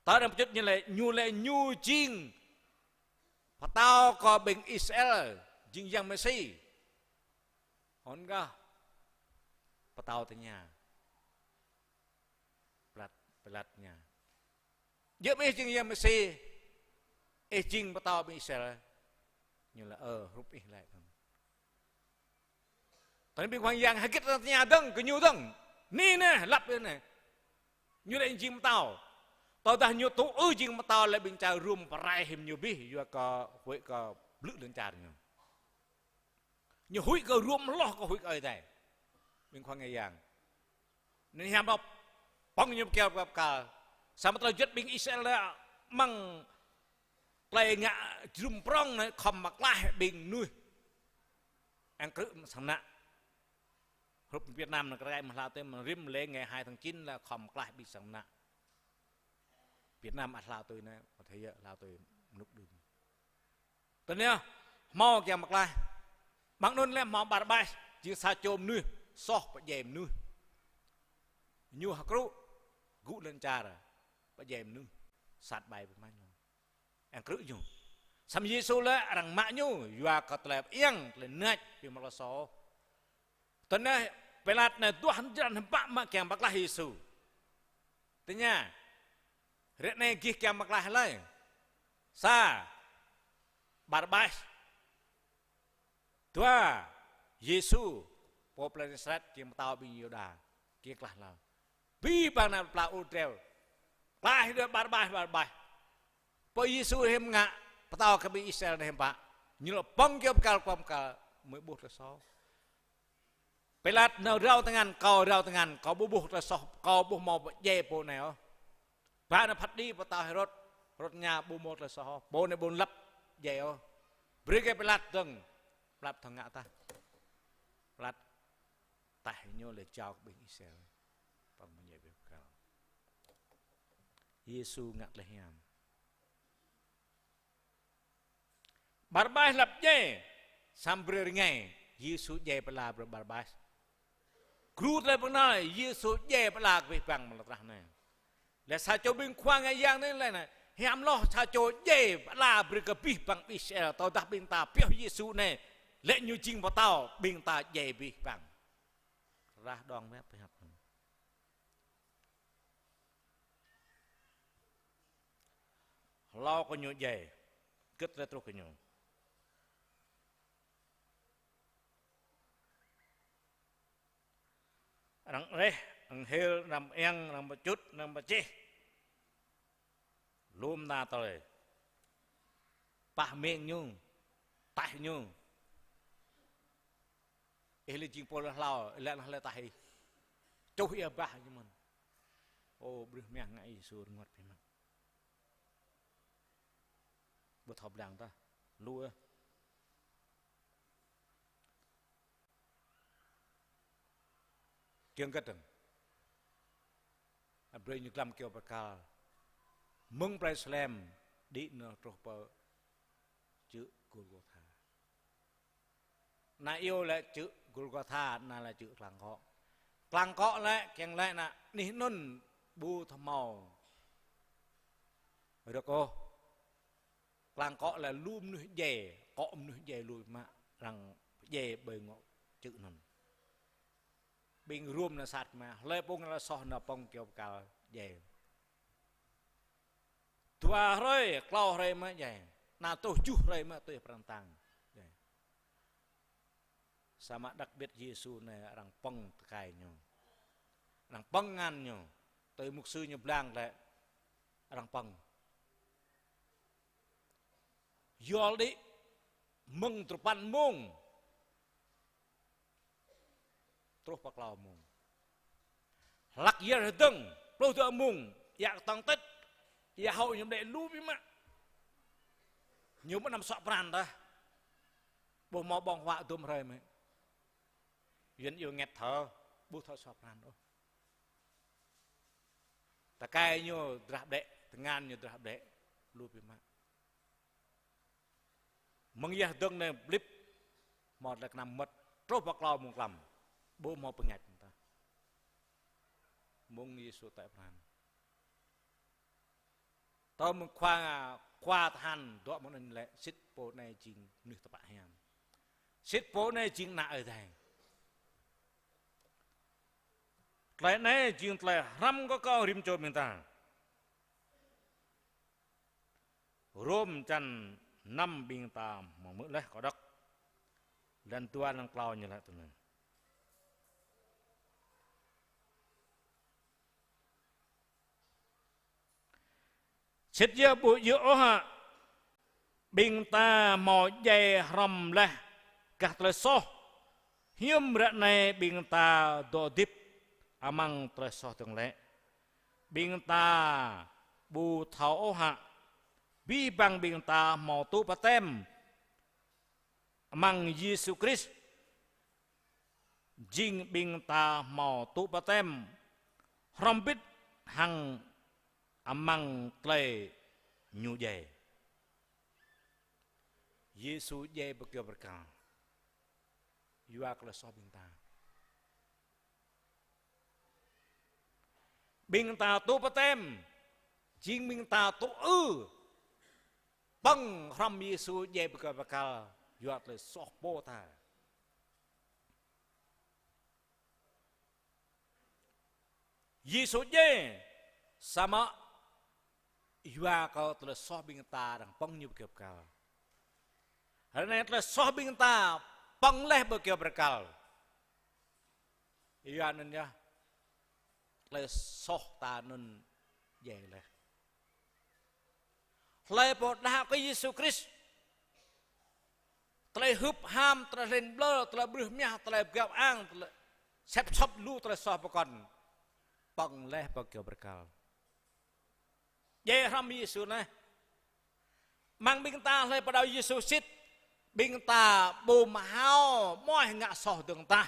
Tơl arăng pơčŭt ñu lĕ, ñu lĕ ñu jing pơtao kơ ƀing Israel, jing Yang Mêsi. Hơnŭn kah pơtao tơña. Pilat tơña: Djơ̆ ih jing Yang Mêsi, ih jing pơtao ƀing Israel? Ñu laĭ: Ơ, hrup ih laĭ dơ̆ng. Tơdah ƀing khua ngă yang hơget arăng tơña dơ̆ng kơ ñu dơ̆ng. Anai neh, lăp anai neh. Ñu laĭ jing pơtao. Tơdah ñu tŭ ư jing pơtao lĕ ƀing čar Rôm pơrai hĭm ñu abih, yua kơ huĭ kơ blư̆ lŏn čar ñu. Ñu huĭ kơ Rôm hloh kơ huĭ kơ Ơi Adai. Ƀing khua ngă yang. Anŭn hiam ƀô̆ pơ̆ng ñu pơ kyâo pơkăl. Samơ̆ tơlơi juăt ƀing Israel lĕ amăng tơlơi ngă jơnum prŏng anai khŏm mơklaih ƀing mơnuih. Ang krư̆ sang mơnă. Hrup Việt Nam anai kơ rơkai mơ̆ hlâo tui, mơ̆ rĭm lĕ ngày hai tháng chín lĕ khŏm mơklaih ƀing sang mơnă. Việt Nam ăt hlâo tui anai, có thể hlâo tui mơnŭk đưm. Tơl anai, hmâo kiăng mơklaih. Ƀăng anŭn lĕ hmâo Barabas, jing sa čô mơnuih soh pơdjai mơnuih. Ñu hơkrŭ, gŭ lŏn čar, pơdjai mơnuih, sat ƀai pơmă ñu. Ang krư̆ ñu. Samơ̆ Yêsu lĕ arăng mă ñu, yua kơ tơlơi pơiăng, tơlơi nač, ƀing mă tơlơi soh. Tơl anai Pilat anai duah jơlan hiư̆m pă mă kiăng pơklaih Yêsu. Tơña: Ră anai gih kiăng pơklaih hlơi? Sa, Barabas. Dua, Yêsu, pô plơi Nasaret, jing pơtao ƀing Yuđa, kiăng klaih hlâo. Abih bang ană plơi pla ur dreo: Klaih đơi Barabas, Barabas. Pô Yêsu hiư̆m ngă pơtao kơ ƀing Israel anai hiư̆m pă? Ñu lĕ pơ̆ng kyâo pơkăl, pơ̆ng pơkăl, mơi ƀuh tơlơi soh. Pilat nao rao tơngan, kâo rao tơngan, kâo ƀu ƀuh tơlơi soh, kâo ƀu hmâo pơdjai pô anai ôh. Ba ană phat kơđi pơtao Hêrôd, Hêrôd tơña ƀu hmâo tơlơi soh ôh, pô anai ƀu lăp djai ôh. Brơi kơ Pilat dơ̆ng, Pilat thâo ngă tah. Pilat taih ñu lĕ jao kơ ƀing Israel. Pơ̆ng mơñai ƀiă kăl. Yêsu ngă tơlơi hiam. Barabas lăp djai, samơ̆ brơi rơngai, Yêsu djai pơala brơi Barabas. Gru tơlơi pơkơnăl, Yêsu djai pơala kơ abih bang mơ̆ng lŏn tơnah anai. Lĕ sa čô ƀing khua ngă yang anai lĕ anai, hiam hloh sa čô djai pơala brơi kơ abih bang Israel, tơdah ƀing ta pioh Yêsu anai, lĕ ñu jing pơtao, ƀing ta djai abih bang. Rah đong mĕ pơhiăp. Hlâo kơ ñu djai, hơget rai truh kơ ñu. Arăng reh, arăng hil, arăng pơiăng, arăng pơčut, arăng pơčeh. Lŏm na tơlơi. Pah meng ñu, taih ñu. Ih lĕ jing pô hlâo, ih lĕ anŭn hlơi taih ih. Čuh ia bah ñu mơ̆n. Ô, brơi mơ̆ng ngă Yêsu rơngot biă mă. Ƀu thâo blang tah. Lu ơ. Kiăng kơtang. Ăt brơi ñu glăm kyâo pơkăl. Mơ̆ng plơi Salem, đĭ nao truh pơ čư̆ Gôlgôtha. Anai iâu lĕ čư̆ Gôlgôtha, anai lĕ čư̆ Klăng Kŏ. Klăng Kŏ lĕ, kiăng lĕ anai, anih anŭn ƀu thâo hmâo rơ̆k ôh. Klăng Kŏ lĕ lu mơnuih djai, kŏ mơnuih djai lu biă mă, arăng pơdjai ƀơi ngŏ čư̆ anŭn. Ƀing Rôm nao sat mă, hlơi pô ngă tơlơi soh nao pơ̆ng kyâo pơkăl djai. Dua hrơi, klâo hrơi mă djai. Nao truh tơjuh hrơi mă tui pran tang. Djai. Samơ̆ đặc biệt Yêsu anai arăng pơ̆ng tơkai ñu. Arăng pơ̆ng tơngan ñu. Tui mục sư ñu blang lĕ arăng pơ̆ng. Yua đĭ mơ̆ng duapăn mông truh pơ klâo mông. Hlăk yơr hơdơ̆ng, pluh dua mông, ia kơtang tĕt, ia hâo ñu pơđĕ lu biă mă. Ñu ƀu anăm suă pran tah. Ƀu hmâo ƀơ̆ng huă dôm hrơi mơ̆. Yuan iâu nghẹt thở, ƀu thâo suă pran ôh. Tơkai ñu drah pơđĕ, tơngan ñu drah pơđĕ, lu biă mă. Mơ̆ng ia hơdơ̆ng anai blip, hmâo tơlơi kơnăm mơmŏt, truh pơ klâo mông klăm, ƀu hmâo pơngač mơ̆n tah. Mông Yêsu tĕ pran. Tơl mơ̆ng khua, khua tơhan dŏ mơ̆ng anŭn lĕ, sĭt pô anai jing mơnuih tơpă hiam. Sĭt pô anai jing ană Ơi Adai. Tơlơi anai jing tơlơi hrăm kơ kâo rĭm čô ƀing ta. Rôm čăn năm ƀing ta mơ̆ng mơ̆ laih kâo đŏk. Lăn dua lăn klâo ñu laĭ tui anai. Sĭt yơh ƀu djơ̆ ôh hă, ƀing ta hmâo djai hrŏm laih gah tơlơi soh, hiư̆m ră anai ƀing ta dŏ hơdip amăng tơlơi soh dơ̆ng lĕ. Ƀing ta ƀu thâo ôh hă, abih bang ƀing ta hmâo tŭ baptem amăng Yêsu Krist, jing ƀing ta hmâo tŭ baptem hrŏm hơbĭt hăng amăng tơlơi ñu djai. Yêsu djai ƀơi kơyâo bơrkal yua kơ tơlơi soh ƀing ta. Ƀing ta tŭ baptem, jing ƀing ta tŭ ư pơ̆ng hrŏm Yêsu djai ƀơi kơyâo bơrkal yua tơlơi soh pô ta. Yêsu djai, samơ̆ yua kơ tơlơi soh ƀing ta arăng pơ̆ng ñu ƀơi kơyâo bơrkal. Ră anai tơlơi soh ƀing ta pơ̆ng laih ƀơi kơyâo bơrkal. Yua anŭn yơh, tơlơi soh ta anŭn djai laih. Hlơi pô đaŏ kơ Yêsu Krist, tơlơi hưp ham, tơlơi hlĕn ƀlŏr, tơlơi brưh mơyah, tơlơi pơgao ang, tơlơi sĕp sŏp lu tơlơi soh pơkŏn, pơ̆ng laih ƀơi kơyâo bơrkal. Djai hrŏm Yêsu anai. Amăng ƀing ta hlơi pô đaŏ Yêsu sĭt, ƀing ta ƀu hmâo amoih ngă soh dơ̆ng tah.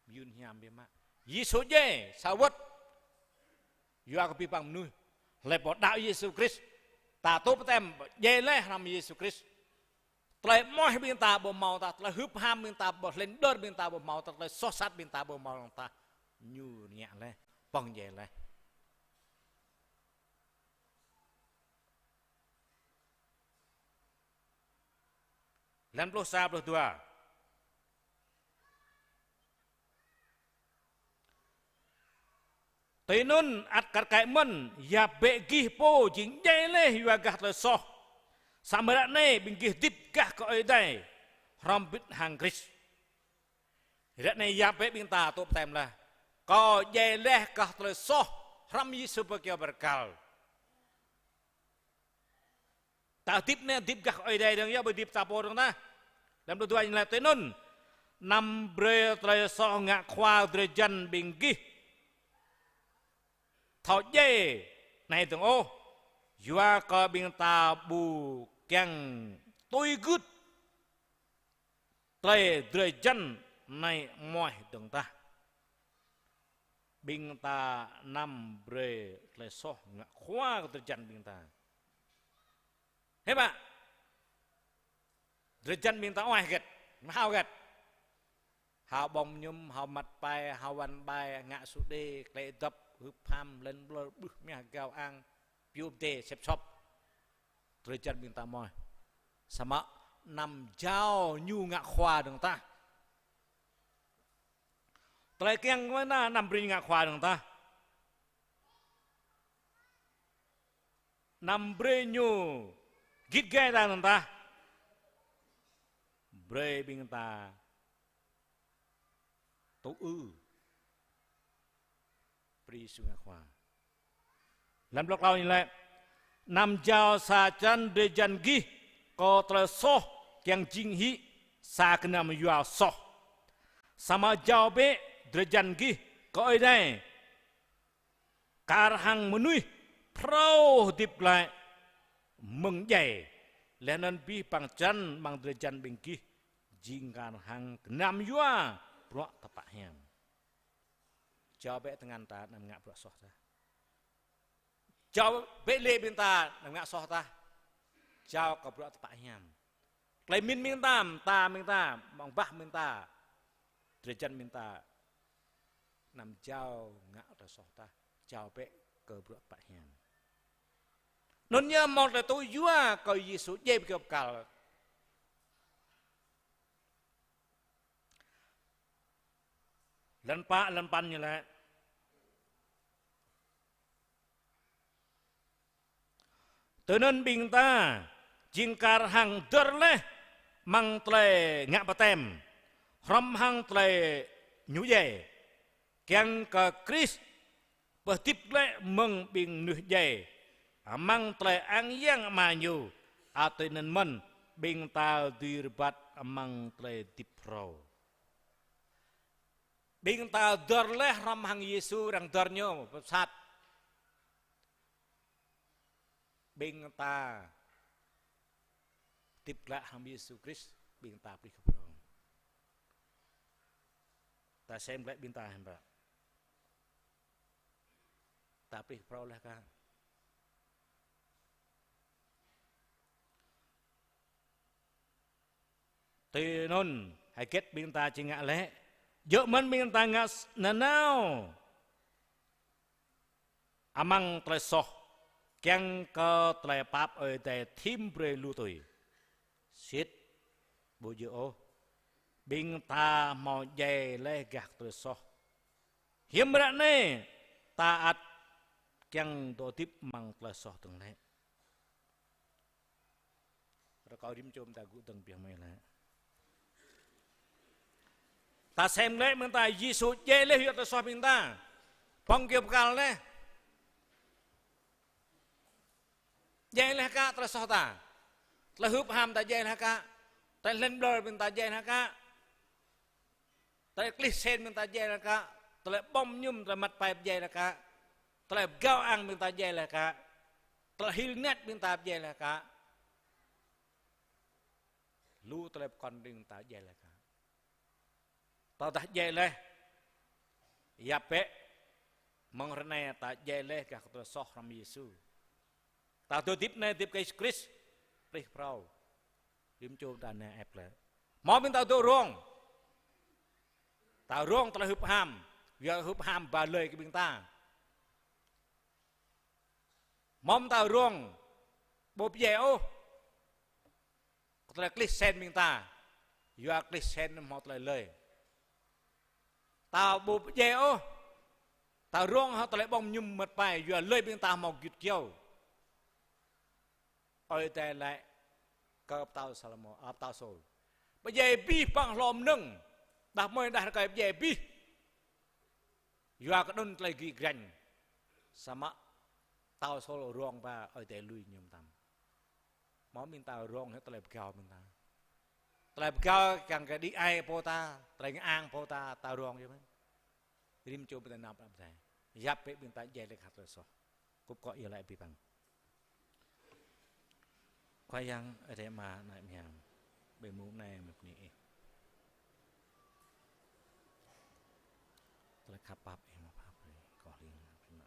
Mơyŭn hiam biă mă. Yêsu djai sa wơ̆t yua kơ abih bang mơnuih. Hlơi pô đaŏ Yêsu Krist, ta tŭ baptem djai laih hrŏm Yêsu Krist. Tơlơi amoih ƀing ta ƀu hmâo tah, tơlơi hưp ham ƀing ta ƀu, hlĕn ƀlŏr ƀing ta ƀu hmâo tah, tơlơi soh sat ƀing ta ƀu hmâo tah. Ñu ngă laih, pơ̆ng djai laih. Lăn pluh sa, pluh dua. Tui anŭn ăt kar kaĭ mơ̆n, yap bĕ gih pô jing djai laih yua gah tơlơi soh. Samơ̆ ră anai ƀing gih hơdip gah kơ Ơi Adai hrŏm hơbĭt hăng Krist. Ră anai yap bĕ ƀing ta tŭ baptem laih. Kâo djai laih gah tơlơi soh hrŏm Yêsu ƀơi kơyâo bơrkal. Ta hơdip anai, hơdip gah Ơi Adai dơ̆ng yơh, ƀu hơdip ta pô dơ̆ng tah. Lăm pluh dua ñu laĭ tui anŭn. Anăm brơi tơlơi soh ngă khua drơi jăn ƀing gih thâo djai anai dơ̆ng ôh. Yua kơ ƀing ta ƀu kiăng tui gưt tơlơi drơi jăn anai amoih dơ̆ng tah. Ƀing ta anăm brơi tơlơi soh ngă khua kơ drơi jăn ƀing ta. Hiư̆m pă? Drơi jăn ƀing ta amoih hơget? Hmâo hơget? Hmâo ƀơ̆ng mơñum, hmâo măt pai, hmâo wăn ƀai, ngă su đê, klĕ dŏp, hưp ham, hlĕn ƀlŏr, ƀrưh mơyah, pơgao ang, pioh pơdê, sĕp sŏp. Drơi jăn ƀing ta amoih. Samơ̆ anăm jao ñu ngă khua dơ̆ng tah. Tơlơi kiăng kơ ƀing ta anăm brơi ñu ngă khua dơ̆ng tah. Anăm brơi ñu git gai ta dơ̆ng tah. Brơi ƀing ta tŭ ư. Brơi Yêsu ngă khua. Lăm pluh klâo ñu laĭ: Anăm jao sa črăn drơi jăn gih kơ tơlơi soh kiăng jing hĭ sa gơnam yua soh. Samơ̆ jao bĕ drơi jăn gih kơ Ơi Adai, kar hăng mơnuih phrâo hơdip glaĭ mơ̆ng djai, laih anŭn abih bang črăn amăng drơi jăn ƀing gih jing kar hăng gơnam yua bruă tơpă hiam. Jao bĕ tơngan ta anăm ngă bruă soh tah. Jao bĕ lĕ ƀing ta anăm ngă soh tah. Jao kơ bruă tơpă hiam. Tơlơi pơmĭn ƀing ta, mơta ƀing ta, amăng bah ƀing ta, drơi jăn ƀing ta, anăm jao ngă tơlơi soh tah. Jao bĕ kơ bruă tơpă hiam. Anŭn yơh hmâo tơlơi tŭ yua kơ Yêsu djai ƀơi kơyâo bơrkal. Lăn pă, lăn păn ñu laĭ: Tui anŭn ƀing ta jing kar hăng dơr laih amăng tơlơi ngă baptem, hrŏm hăng tơlơi Ñu djai, kiăng kơ Krist pơhơdip glaĭ mơ̆ng ƀing mơnuih djai amăng tơlơi ang yang Ama Ñu, a tui anŭn mơ̆n ƀing ta dưi rơbat amăng tơlơi hơdip phrâo. Ƀing ta dơr laih hrŏm hăng Yêsu, arăng dơr Ñu pơsat. Ƀing ta hơdip glaĭ hăng Yêsu Krist, ƀing ta pơplih kơ phrâo. Ta sem glaĭ ƀing ta hiư̆m pă? Ta pơplih kơ phrâo laih kah? Tui anŭn, hơget ƀing ta či ngă laih? Djơ̆ mơ̆n ƀing ta ngă s-, nanao amăng tơlơi soh, kiăng kơ tơlơi pap Ơi Adai thim brơi lu tui. Sĭt, ƀu djơ̆ ôh, ƀing ta hmâo djai laih gah tơlơi soh. Hiư̆m ră anai, ta ăt kiăng dŏ hơdip amăng tơlơi soh dơ̆ng lĕ? Rơkâo rĭm čô ƀing ta gŭ dơ̆ng pioh mơi lĕ. Ta sem lĕ ƀing ta, Yêsu djai laih yua tơlơi soh ƀing ta. Pŏng kơyâo bơkal laih. Djai laih kah tơlơi soh ta? Tơlơi hưp ham ta djai laih kah? Tơlơi hlĕn ƀlŏr ƀing ta djai laih kah? Tơlơi klih sen ƀing ta djai laih kah? Tơlơi ƀơ̆ng mơñum, tơlơi măt pai djai laih kah? Tơlơi pơgao ang ƀing ta djai laih kah? Tơlơi hil net ƀing ta djai laih kah? Lu tơlơi pơkŏn ƀing ta djai laih kah? Tơdah djai laih, yap bĕ, mơ̆ng hrơi anai ta djai laih gah tơlơi soh hrŏm Yêsu. Ta dŏ hơdip anai, hơdip kơ Yêsu Krist, pơplih phrâo. Rĭm čô ta anai ĕp lĕ. Hmâo ƀing ta dŏ rông. Ta rông tơlơi hưp ham, yua hưp ham ba lơi kơ ƀing ta. Hmâo ƀing ta rông, ƀu pơdjai ôh kơ tơlơi klih sen ƀing ta, yua klih sen hmâo tơlơi lơi. Ta ƀu pơdjai ôh, ta rông hăng tơlơi ƀơ̆ng mơñum măt pai, yua lơi ƀing ta hmâo git kiâo. Ơi Adai laĭ kơ pơtao Salômôn, a, pơtao Sôl: Pơdjai abih bang hlô mơnơ̆ng, đah mơi đah rơkơi pơdjai abih. Yua kơ anŭn tơlơi gĭ grañ. Samơ̆ pơtao Sôl rông ba Ơi Adai lui ñu mơtam. Hmâo ƀing ta rông hĭ tơlơi pơgao ƀing ta. Tơlơi pơgao kiăng kơ đĭ ai pô ta, tơlơi ngă ang pô ta, ta rông yơh mơ̆n. Rĭm čô ƀing ta nao pơ anăp Ơi Adai. Yap bĕ ƀing ta djai laih gah tơlơi soh. Kŭp akŏ iâu laĭ abih bang. Khua Yang, Ơi Adai Ama, Ană Mơyang, ƀơi mông anai mơi bơni Ih. Tơlơi khăp pap Ih mơ̆ pap brơi kơ hling hăng prĭm nă.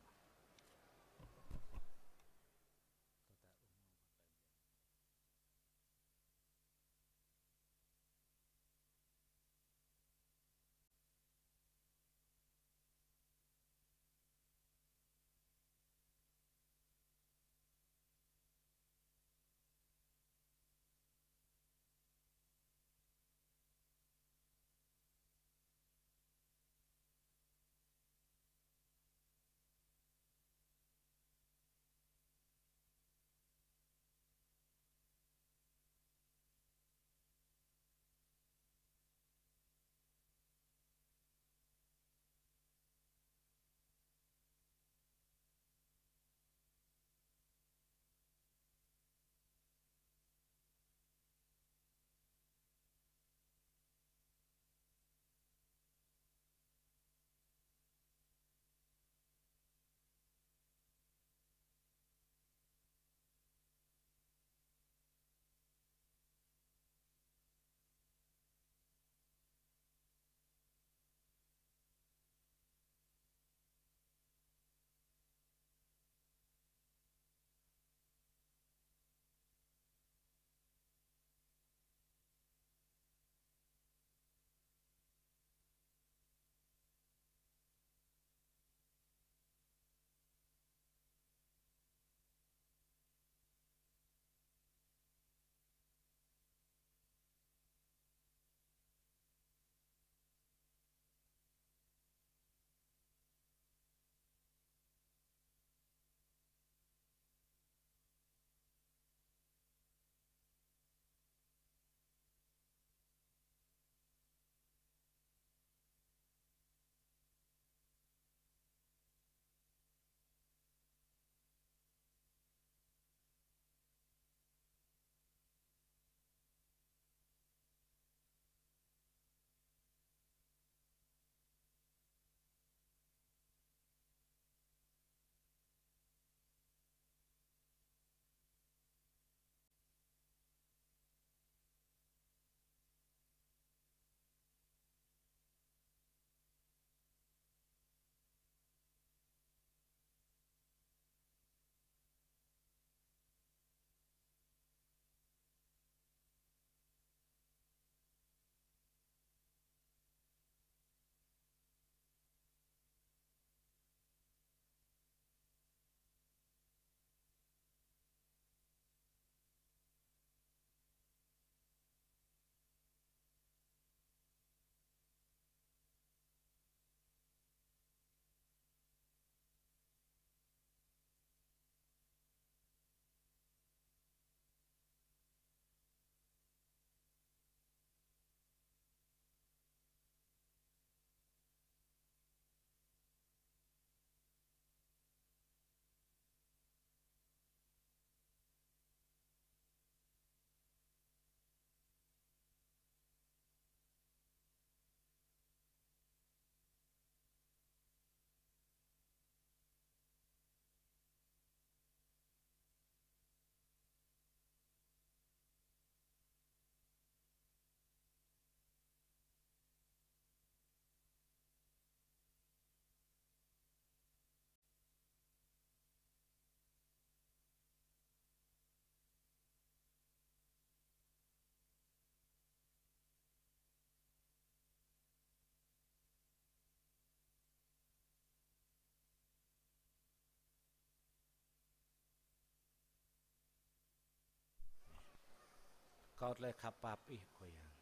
Kâo tơlơi khăp pap Ih, Khua Yang.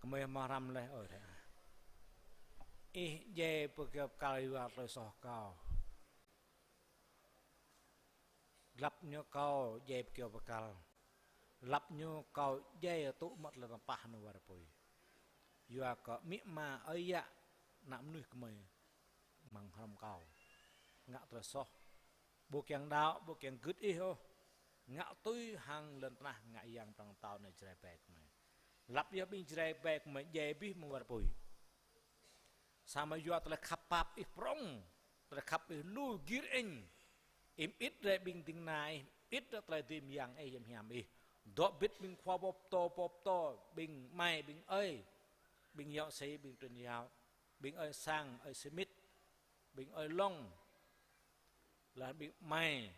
Gơmơi hmâo hrăm laih, ơ Ơi Adai. Ih djai pơkơyâo pơkăl yua tơlơi soh kâo. Lăp ñu kâo djai pơkơyâo pơkăl. Lăp ñu kâo djai tŭ mă tơlơi tơpă anŭn wơr apui. Yua kơ amĭ ama ơi yă, ană mơnuih gơmơi amăng hrŏm kâo ngă tơlơi soh. Ƀu kiăng đaŏ, ƀu kiăng gưt Ih ôh. Ngă tui hăng lŏn tơnah ngă yang pran pơtao anai Jrai ƀing gơmơi. Lăp yơh ƀing Jrai ƀing gơmơi djai abih mơ̆ng wơr apui. Samơ̆ yua tơlơi khăp pap Ih prŏng, tơlơi khăp Ih lu gir eng. Ih mơit rai ƀing ding kơna Ih, mơit rai tơlơi dưi mơyang Ih, hiam hiam Ih. Dŏ bĭt ƀing khua pô pơtô, pô pơtô, ƀing amai, ƀing ơi, ƀing yŏ si, ƀing truyền giáo, ƀing ơi sang, ơi Smith, ƀing ơi Long, laih anŭn ƀing amai,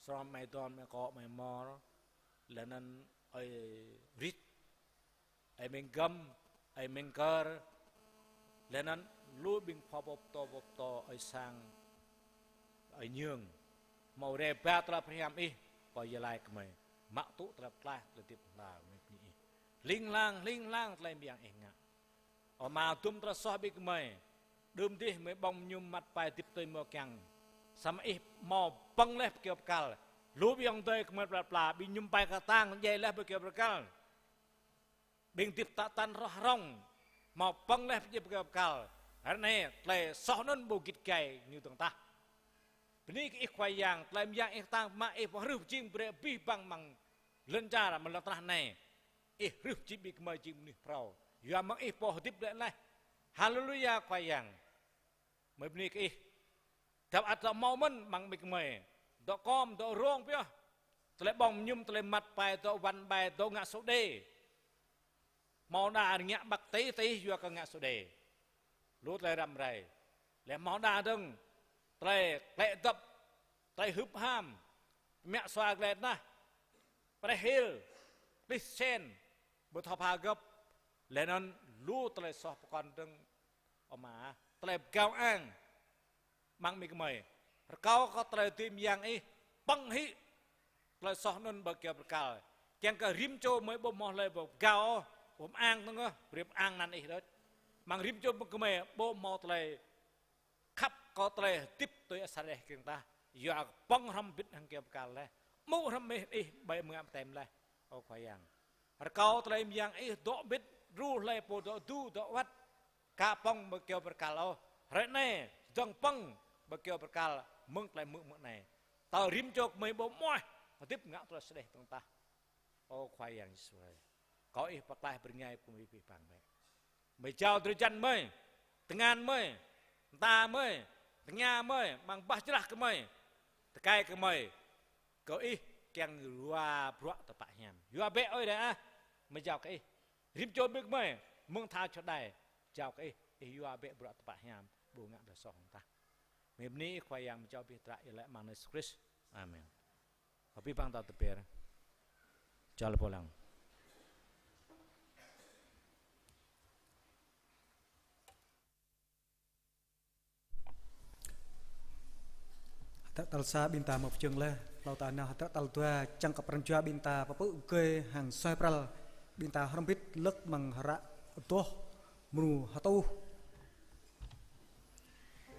sơrơm amai Don, amai Kŏ, amai Mor, laih anŭn ơi Rit, ơi Meng Găm, ơi Meng Kơr, laih anŭn lu ƀing khua pô pơtô, pô pơtô, ơi Sang, ơi Nhương. Hmâo rai ba tơlơi pơhiam Ih, pơ Gia Lai gơmơi. Mă tŭ tơlơi pơklaih, tơlơi hơdip hla, mơ̆ng bơni Ih. Hling hlang, hling hlang, tơlơi mơyang Ih ngă. Ơ Ama, hơdôm tơlơi soh ƀing gơmơi. Đưm dih gơmơi ƀơ̆ng mơñum măt pai hơdip tui hmâo kiăng. Samơ̆ Ih hmâo pơ̆ng laih pơkơyâo pơkăl. Lu ƀing ayŏng adơi gơmơi pla pla, ƀing mơñum pai kơtang, djai laih pơkơyâo pơkăl. Ƀing hơdip tă tăn rŏh rŏng, hmâo pơ̆ng laih pơkơyâo pơkăl. Ră anai, tơlơi soh anŭn ƀu git gai ñu dơ̆ng tah. Bơni kơ Ih Khua Yang, tơlơi mơyang Ih kơtang mă Ih pơhrih pơjing brơi abih bang amăng lŏn čar, amăng lŏn tơnah anai. Ih hrih pơjing ƀing gơmơi jing mơnuih phrâo. Yua mơ̆ng Ih pô hơdip glaĭ laih. Haleluya Khua Yang. Gơmơi bơni kơ Ih. Dăp ăt dŏ hmâo mơ̆n amăng ƀing gơmơi. Dŏ kom, dŏ rông pioh. Tơlơi ƀơ̆ng mơñum, tơlơi măt pai, dŏ wăn ƀai, dŏ ngă sô đê. Hmâo đa rơngiă ƀăk tih tih yua kơ ngă sô đê. Lu tơlơi răm rai. Laih hmâo đa dơ̆ng tơlơi klĕ dŏp, tơlơi hưp ham, mă sua glai tơnah, preh hil, klih sen, ƀu thâo pha gơ̆p, laih anŭn lu tơlơi soh pơkŏn dơ̆ng, ơ Ama, tơlơi pơgao ang, amăng ƀing gơmơi. Rơkâo kơ tơlơi dưi mơyang Ih, pơ̆ng hĭ tơlơi soh anŭn pơkơyâo pơkăl. Kiăng kơ rĭm čô gơmơi ƀu hmâo hlơi pơgao, ƀu mơang dơ̆ng ôh, brơi mơang anăn Ih đôč. Amăng rĭm čô ƀing gơmơi ƀu hmâo tơlơi khăp kơ tơlơi hơdip tui asar Ih kiăng tah. Yua pơ̆ng hrŏm bĭt hăng kơyâo pơkăl laih. Mŭt hrŏm Ih, Ih ƀơi mơngă pơtĕm laih, ơ Khua Yang. Rơkâo tơlơi mơyang Ih dŏ bĭt, ruh hlơi pô dŏ du, dŏ wăt. Ka pơ̆ng pơkơyâo pơkăl ôh. Hrơi anai, dơ̆ng pơ̆ng pơkơyâo pơkăl mơ̆ng tơlơi hmư̆ mơ̆ng anai. Tơl rĭm čô gơmơi ƀu hmâo hơdip ngă tơlơi sơđeh dơ̆ng tah. Ơ Khua Yang Yêsu ơi. Kâo Ih pơklaih pơrơngiă kơ gơmơi abih bang bĕ. Gơmơi jao drơi jăn gơmơi, tơngan gơmơi, mơta gơmơi, tơngia gơmơi, amăng bah jrah gơmơi. Tơkai kơ gơmơi. Kơ Ih kiăng yua bruă tơpă hiam. Yua bĕ ơi đa ah. Gơmơi jao kơ Ih. Rĭm čô ƀing gơmơi, mơ̆ng tha čô đai. Jao kơ Ih, Ih yua bĕ bruă tơpă hiam, ƀu ngă tơlơi soh dơ̆ng tah. Gơmơi bơni Ih Khua Yang, gơmơi jao abih tơlơi iâu laĭ amăng anăn Yêsu Krist. Amen. Abih bang ta tơpĕr. Čơl pô lăng. Hơdră tal sa ƀing ta hmâo pơjing laih, hlâo ta nao hơdră tal dua, čang kơ pran jua ƀing ta pơpư̆ gơi hăng suaih pral, ƀing ta hrŏm hơbĭt lơ̆k amăng hră Adoh mrô hơtuh.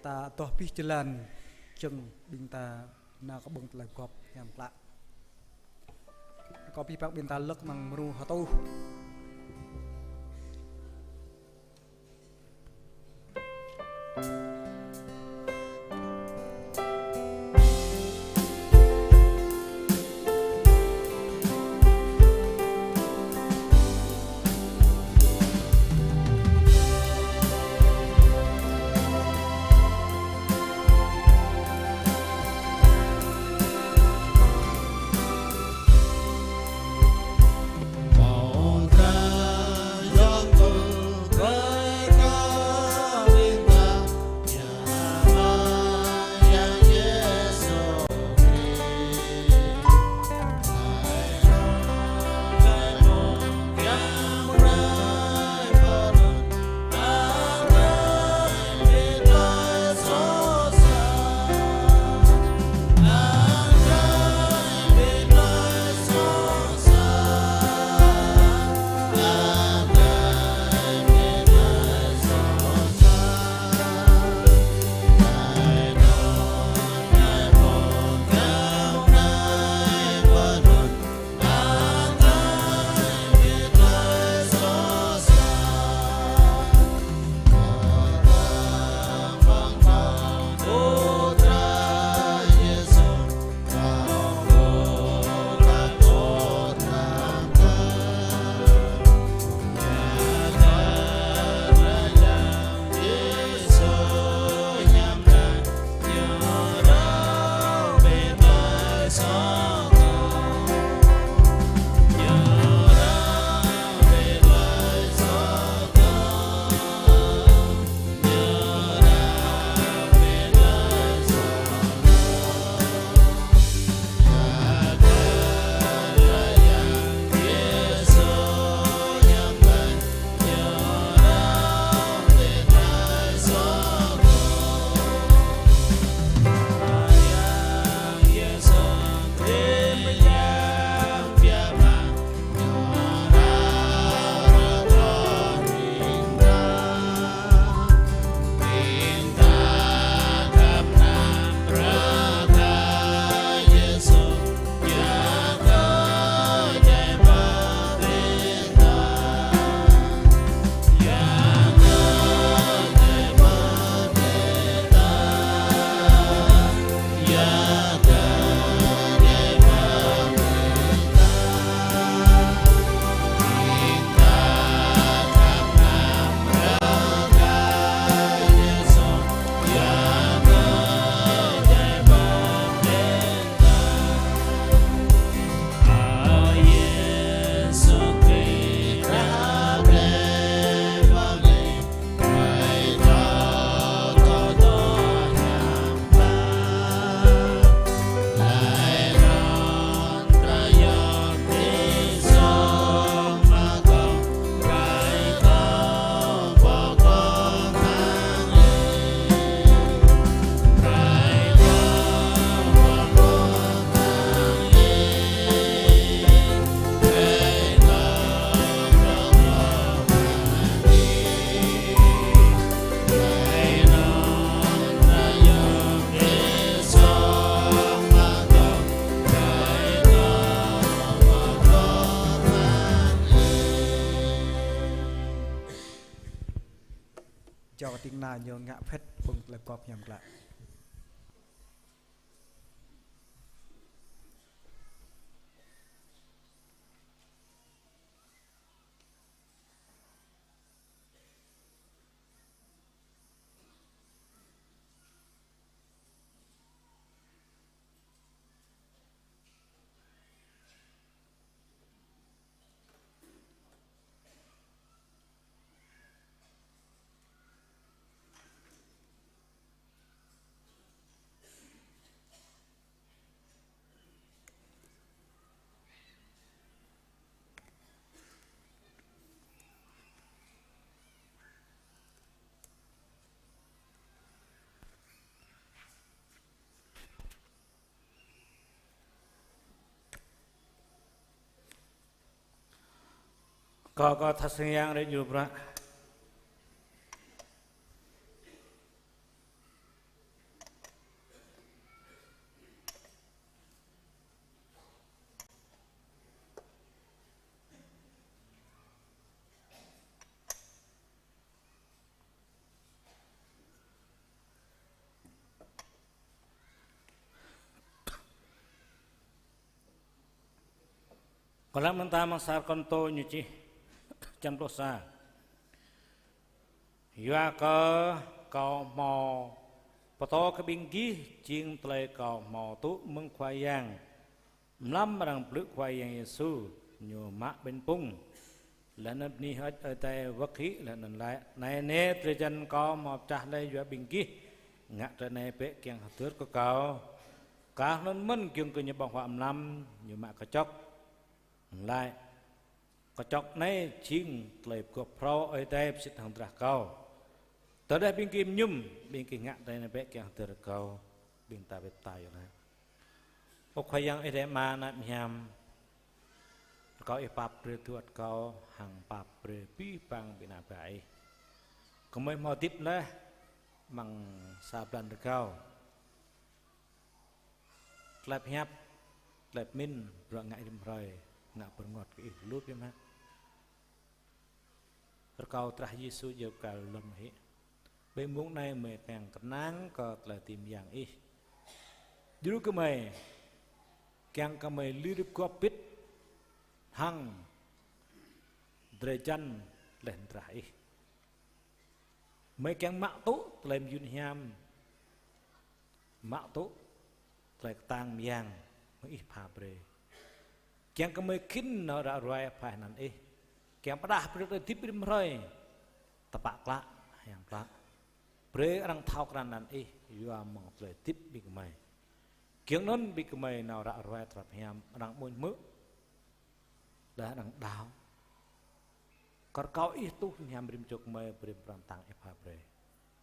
Ta adoh abih jơlan, čang ƀing ta nao kơ ƀơ̆ng tơlơi gŏp hiam klă. Kâo abih bang ƀing ta lơ̆k amăng mrô hơtuh. Kâo kơting nao ñu ngă phĭt phung tơlơi pơgop hiam klă. Kâo, kâo thâo sơngiăng rĭ djru bruă. Kơ lăng mơta mơ̆ng sa Kôrintô ñu čih, črăn pluh sa. Yua kơ kâo hmâo pơtô kơ ƀing gih jing tơlơi kâo hmâo tŭ mơ̆ng Khua Yang, mlam arăng blư̆ Khua Yang Yêsu, ñu mă ƀañ pŭng, laih anŭn bơni hơơč Ơi Adai wơ̆k hĭ, laih anŭn laĭ: Anai nê, drơi jan kâo hmâo pơčah laih yua ƀing gih, ngă tơlơi anai bĕ kiăng hơdơr kơ kâo. Kar anŭn mơ̆n, giŏng kơ ñu ƀơ̆ng huă mlam, ñu mă kơčŏk, laĭ: Kơčŏk anai jing tơlơi pơgop phrâo Ơi Adai pơsit hăng drah kâo. Tơdah ƀing gih mơñum, ƀing gih ngă tơlơi anai bĕ kiăng hơdơr kơ kâo. Ƀing ta wĕt tai yơh. Ơ Khua Yang Ih Adai Ama, Ană Hiam, rơkâo Ih pap brơi tơguan kâo hăng pap brơi abih bang ƀing ană bă Ih. Gơmơi hmâo hơdip laih amăng sa blan rơgao. Tơlơi pơhiăp, tơlơi pơmĭn, bruă ngă rĭm hrơi, ngă pơrơngot kơ Ih lu biă mă. Rơkâo drah Yêsu djơ̆ kơ lŏn hĭ. Ƀơi mông anai gơmơi kiăng kơnang kơ tơlơi dưi mơyang Ih. Djru gơmơi, kiăng kơ gơmơi lui rĭp gŏp bĭt hăng drơi jan laih drah Ih. Gơmơi kiăng mă tŭ tơlơi mơyun hiam, mă tŭ tơlơi kơtang mơyang mơ̆ng Ih pha brơi. Kiăng kơ gơmơi khĭn nao ră ruai phă anăn Ih. Kiăng pơdah brơi tơlơi hơdip rĭm hrơi tơpă klă, hiam klă. Brơi arăng thâo krăn anăn Ih yua mơ̆ng tơlơi hơdip ƀing gơmơi. Giŏng anŭn ƀing gơmơi nao ră ruai tơlơi hiam, arăng amuñ hmư̆, laih arăng đaŏ. Kơ rơkâo Ih tuh hiam rĭm čô gơmơi, brơi pran kơtang Ih pha brơi.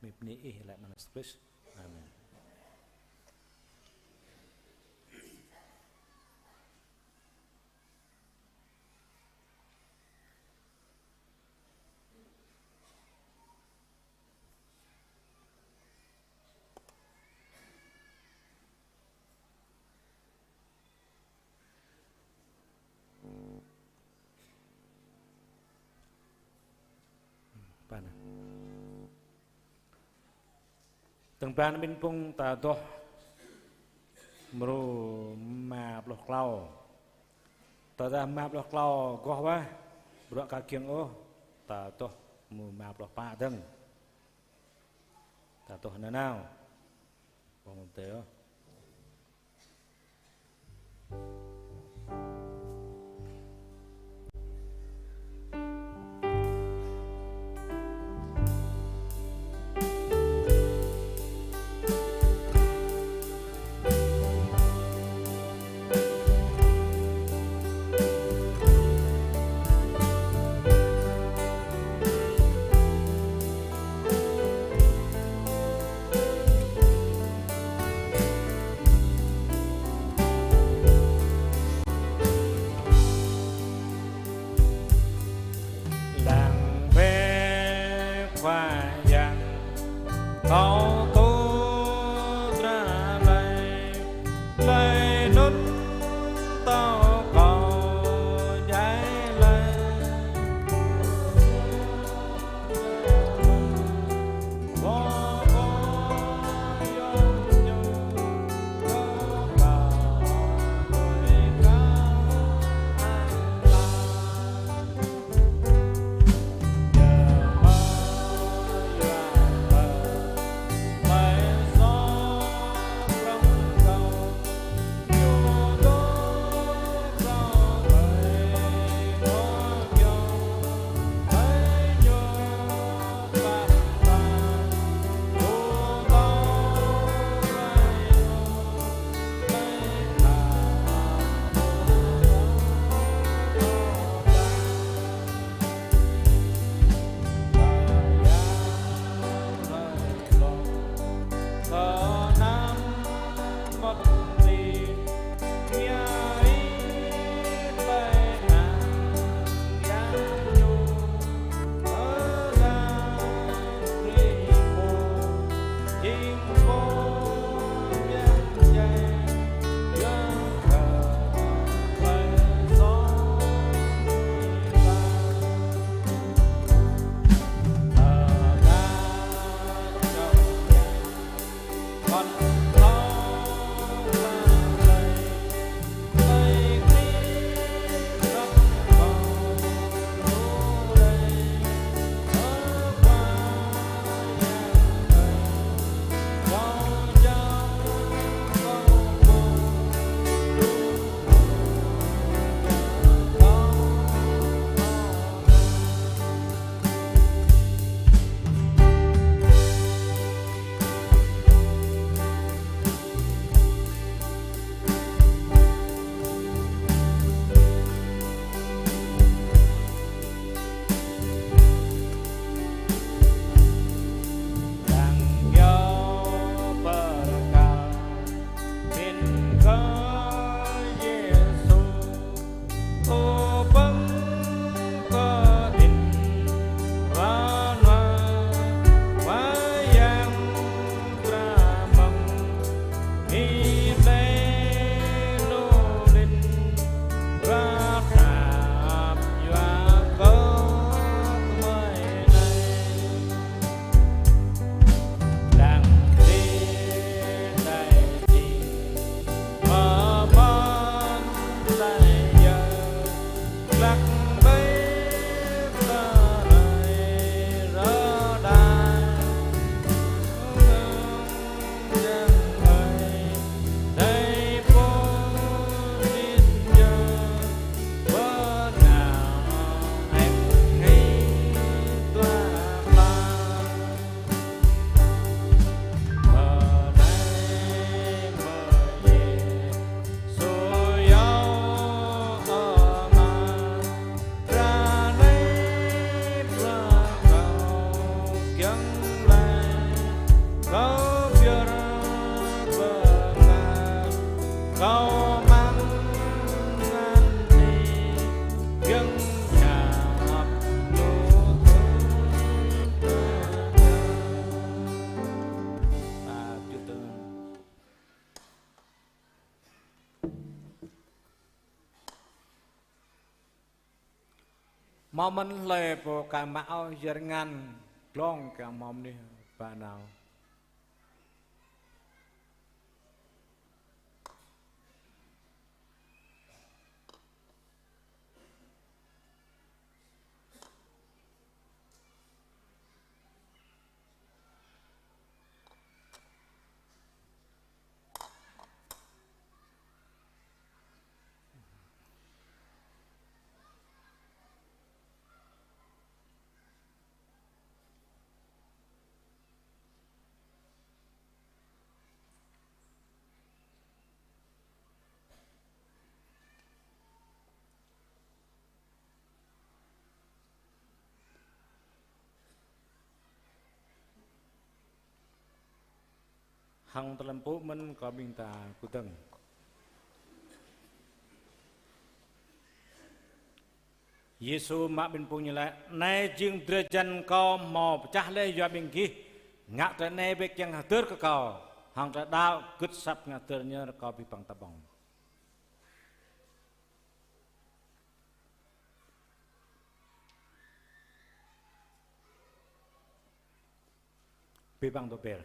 Gơmơi bơni Ih laih anăn Yêsu Krist. Amen. Pă anai. Tơ̆ng ban ƀañ pŭng ta adoh mrô rơma pluh klâo. Tơdah rơma pluh klâo agoh wơ̆t, bruă ka giŏng ôh, ta adoh mrô rơma pluh pă dơ̆ng. Ta adoh nanao. Pơ̆ng tơ. Hmâo mơ̆n hlơi pô ka mă ôh, yua rơngan glông kiăng hmâo mơnuih ba nao. Hăng tơlơi pơpŭ mơ̆n kơ ƀing ta kơdơ̆ng. Yêsu mă ƀing phung ñu laĭ: Anai jing drơi jăn Kâo hmâo pơčah laih yua ƀing gih. Ngă tơlơi anai bĕ kiăng hơdơr kơ Kâo. Hăng tơlơi đaŏ gưt asăp ngă hơdơr ñu, rơkâo abih bang ta ƀơ̆ng. Abih bang dŏ ber.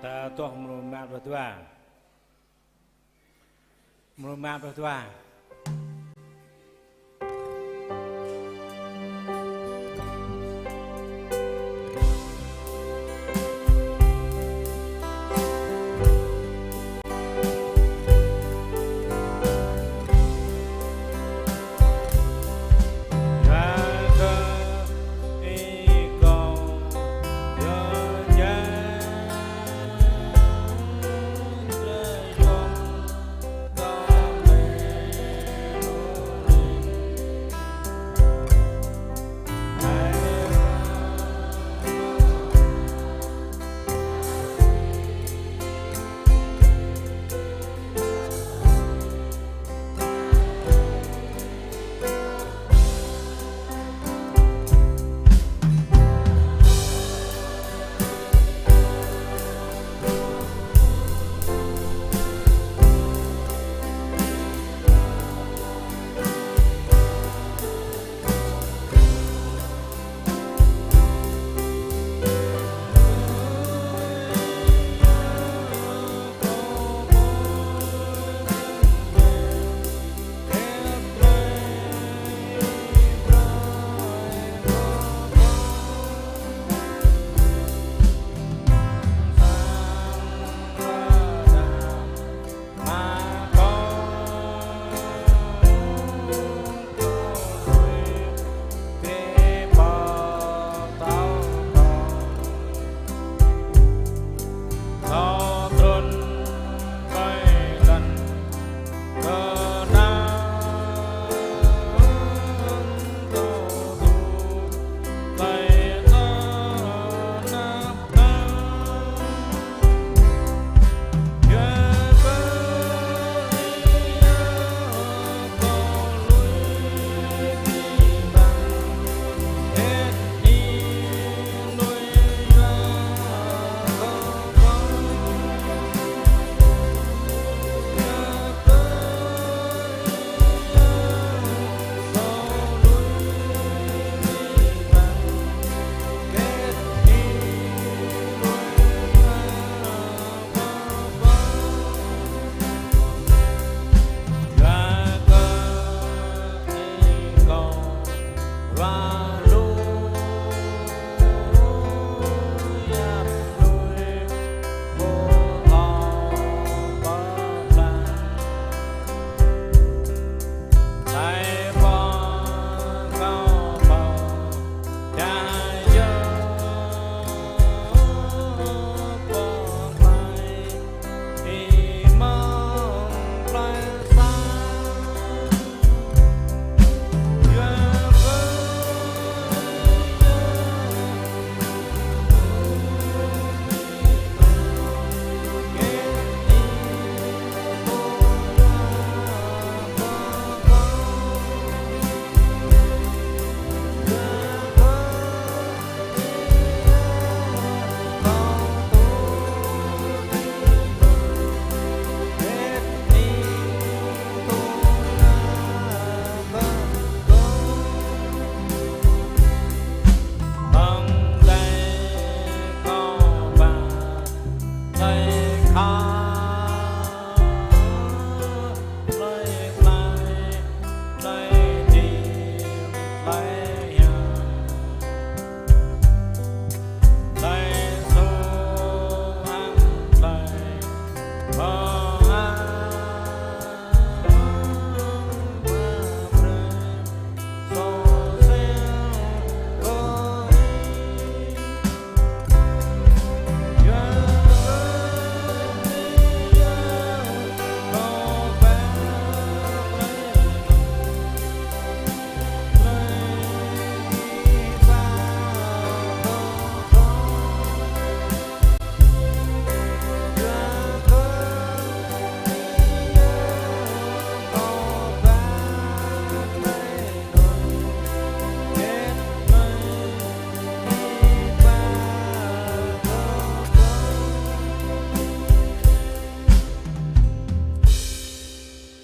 Ta tuh mrô mă pluh dua. Mrô mă pluh dua.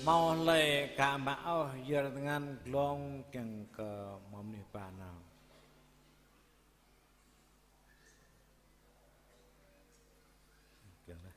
Ơ, hlơi ka mă ôh, yơr tơngan glông kiăng kơ mơ̆ng anih ba nao. Kiăng lah.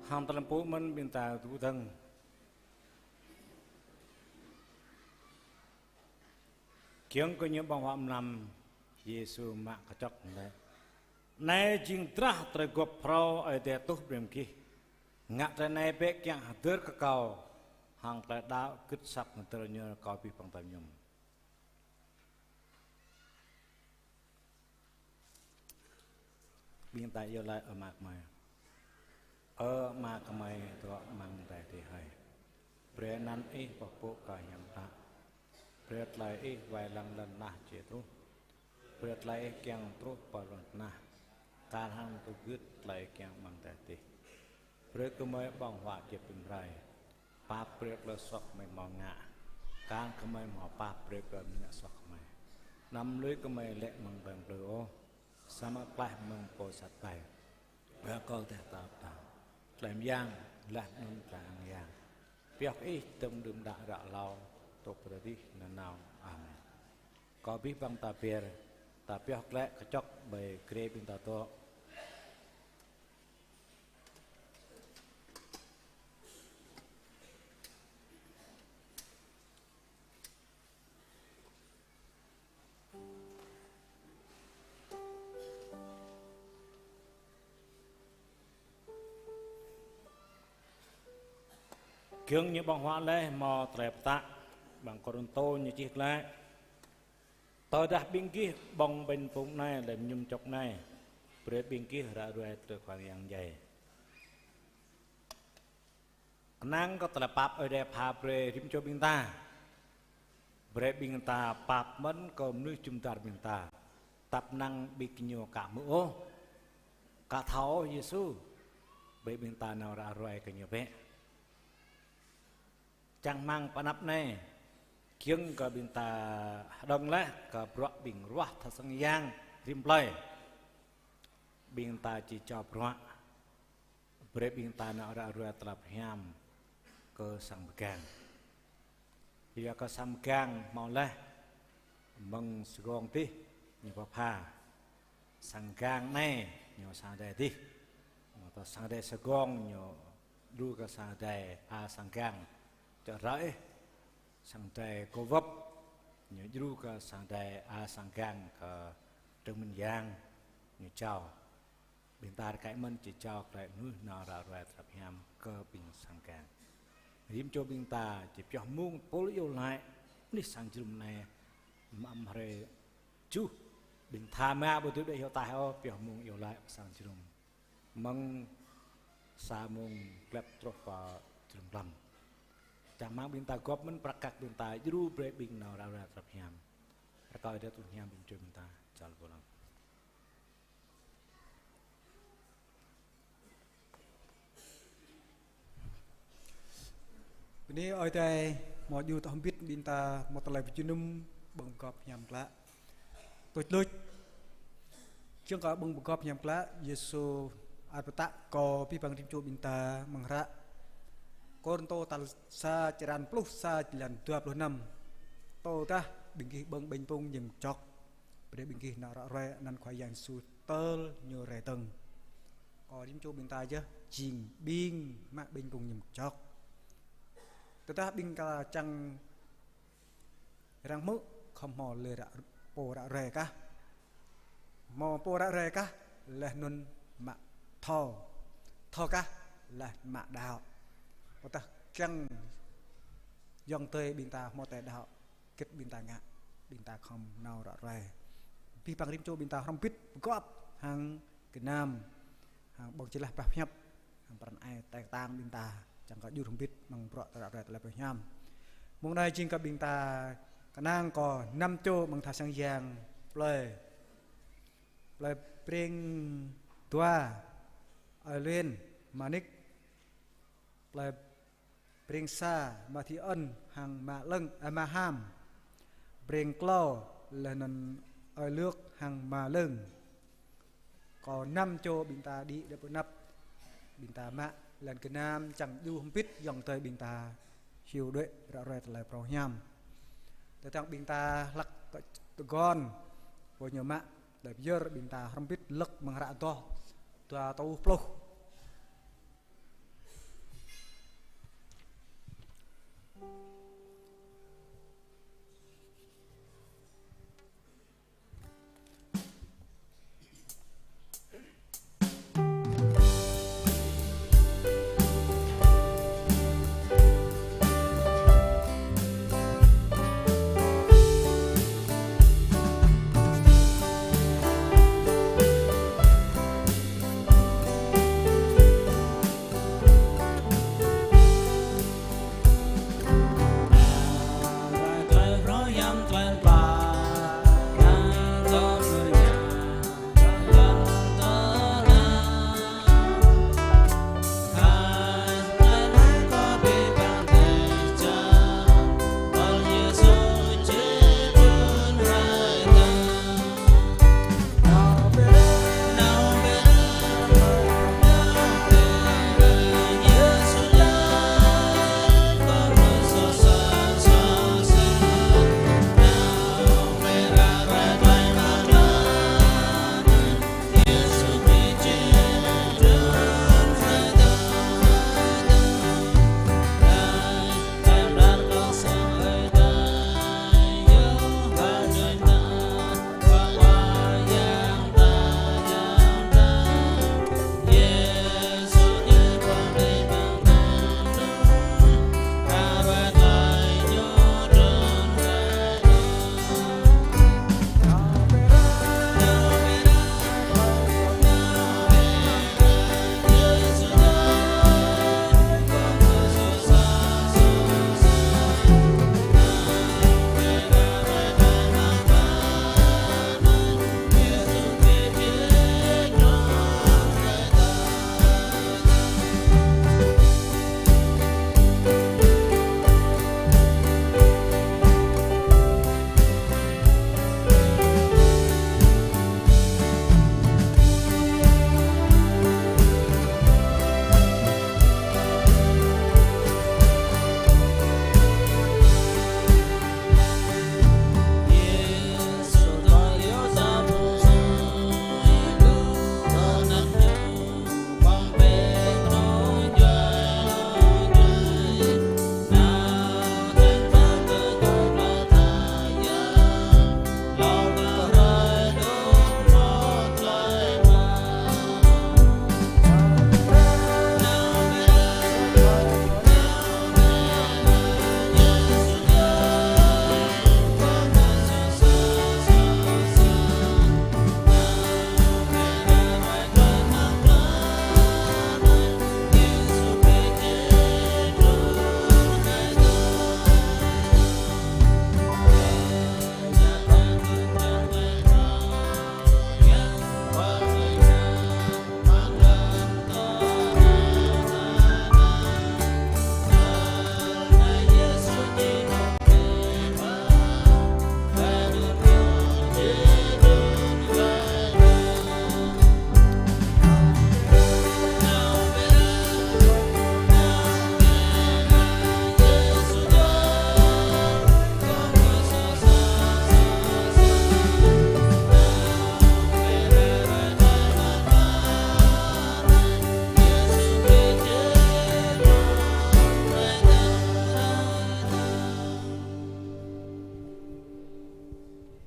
Hăng tơlơi pơpŭ mơ̆n ƀing ta tŭ dơ̆ng. Giŏng kơ ñu ƀơ̆ng huă mlam, Yêsu mă kơčŏk laĭ: Anai jing drah tơlơi gŏp phrâo Ơi Adai tuh brơi mơ̆ng gih. Ngă tơlơi anai bĕ kiăng hơdơr kơ Kâo. Hăng tơlơi đaŏ gưt asăp hơdơr ñu, kâo abih bang tơlơi mơñum. Ƀing ta iâu laĭ: Ơ Ama gơmơi. Ơ Ama gơmơi dŏ amăng adai adih hơi. Brơi anăn Ih pơpŭ kơ hiam klă. Brơi tơlơi Ih wai lăng lŏn tơnah či truh. Brơi tơlơi Ih kiăng truh pơ lŏn tơnah, kar hăng tŭ gưt tơlơi Ih kiăng amăng adai adih. Brơi gơmơi ƀơ̆ng huă djŏp rĭm hrơi. Pap brơi tơlơi soh gơmơi hmâo ngă, kar hăng gơmơi hmâo pap brơi kơ ƀing ngă soh gơmơi. Anăm lui gơmơi lê̆ amăng tơlơi plư ôh, samơ̆ klaih mơ̆ng pô sat ƀai. Bơni kơ Ih, Ơi Adai. Tơlơi mơyang, laih anŭn tơlơi ang yang, pioh kơ Ih tơm đưm đă ră hlâo, truh pơ adih nanao. Amen. Kâo abih bang ta be̱r, ta pioh glaĭ kơčŏk ƀơi grê ƀing ta dŏ. Giŏng ñu ƀơ̆ng huă laih hmâo tơlơi pơtă, amăng Kôrintô ñu čih glaĭ: Tơdah ƀing gih ƀơ̆ng ƀañ pŭng anai, laih mơñum čŏk anai, brơi ƀing gih ră ruai tơlơi Khua Yang djai. Kơnang kơ tơlơi pap Ơi Adai pha brơi rĭm čô ƀing ta. Brơi ƀing ta pap mơ̆n kơ mơnuih jum dar ƀing ta. Tăp năng ƀing gơñu ka hmư̆ ôh, ka thâo ôh Yêsu. Brơi ƀing ta nao ră ruai kơ ñu bĕ. Čang rơmang pơ anăp anai, giŏng kơ ƀing ta hơđơ̆ng laih kơ bruă ƀing ruah tha sang yang rĭm plơi. Ƀing ta či jao bruă. Brơi ƀing ta nao ră ruai tơlơi pơhiam kơ sang pơgang. Yua kơ sang pơgang hmâo laih mơ̆ng Sơgong adih ñu pơpha. Sang pơgang anai ñu sang adai adih. Mơ̆ tơ sang adai Sơgong ñu djru kơ sang adai a sang pơgang. Čơ ră ih sang adai Kô Vấp ñu djru kơ sang adai a sang pơgang kơ Trưng Minh Yang ñu jao. Ƀing ta rơkơi mơ̆n či jao glaĭ mơnuih nao ră ruai tơlơi pơhiam kơ ƀing sang pơgang. Rĭm čô ƀing ta či pioh mơ̆ng pôl iâu laĭ anih sang jơnum anai, mơ̆ng hrơi tơjuh Ƀing tha mă ƀu dưi đuaĭ hyu taih ôh, pioh mông iâu laĭ pơ sang jơnum. Mơ̆ng sa mông klep truh pơ jơnum lăm. Čang rơmang ƀing ta gop mơ̆n prăk kăk ƀing ta djru brơi ƀing nao ră ruai tơlơi pơhiam. Rơkâo Ơi Adai tui hiam ƀing čô ƀing ta. Čal pô lăng. Bơni Ơi Adai, hmâo djru tơlơi hơbĭt ƀing ta hmâo tơlơi pơjơnum ƀơ̆ng gop hiam klă. Tuč luč, čang kơ ƀơ̆ng gop hiam klă, Yêsu ăt pơtă kơ abih bang rĭm čô ƀing ta mơ̆ng hră Kôrintô tal sa črăn pluh sa jơlan dua pluh năm. Tơdah ƀing gih ƀơ̆ng ƀañ pŭng mơñum čŏk, brơi ƀing gih nao ră ruai anăn Khua Yang Yêsu tơl Ñu rai dơ̆ng. Kơ rĭm čô ƀing ta yơh jing ƀing mă ƀañ pŭng mơñum čŏk. Tơdah ƀing ta čang răng hmư̆, khŏm hmâo lĕ ră, pô ră ruai kah. Hmâo pô ră ruai kah, laih anŭn mă thâo. Thâo kah, laih mă đaŏ. Tơdah kiăng ayŏng adơi ƀing ta hmâo tơlơi đaŏ, hơget ƀing ta ngă, ƀing ta khŏm nao ră ruai. Abih bang rĭm čô ƀing ta hrŏm hơbĭt pơgop hăng gơnam, hăng ƀơ̆ng jơlah pơhiăp pơhiăp, hăng pran ai tơlơi kơtang ƀing ta, čang kơ djru hrŏm hơbĭt mơ̆ng bruă ră ruai tơlơi pơhiam. Mông anai jing kơ ƀing ta kơnang kơ năm čô mơ̆ng tha sang yang plơi, plơi Breng dua, Ơi Luyên, Manik, plơi Breng sa, Mathiơn hăng Ma Lơ̆ng, ơ, Ma Ham, Breng klâo, laih anŭn Ơi Lưk hăng Ma Lơ̆ng. Kơ năm čô ƀing ta đĭ đĕ pơ anăp, ƀing ta mă lŏn gơnam čang djru hơbĭt ayŏng adơi ƀing ta hyu đuaĭ ră ruai tơlơi phrâo hiam. Tơdang ƀing ta hlăk kơ tơguan, pô ñu mă, đơi pơyơr ƀing ta hrŏm hơbĭt lơ̆k mơ̆ng hră Adoh dua rơtuh pluh.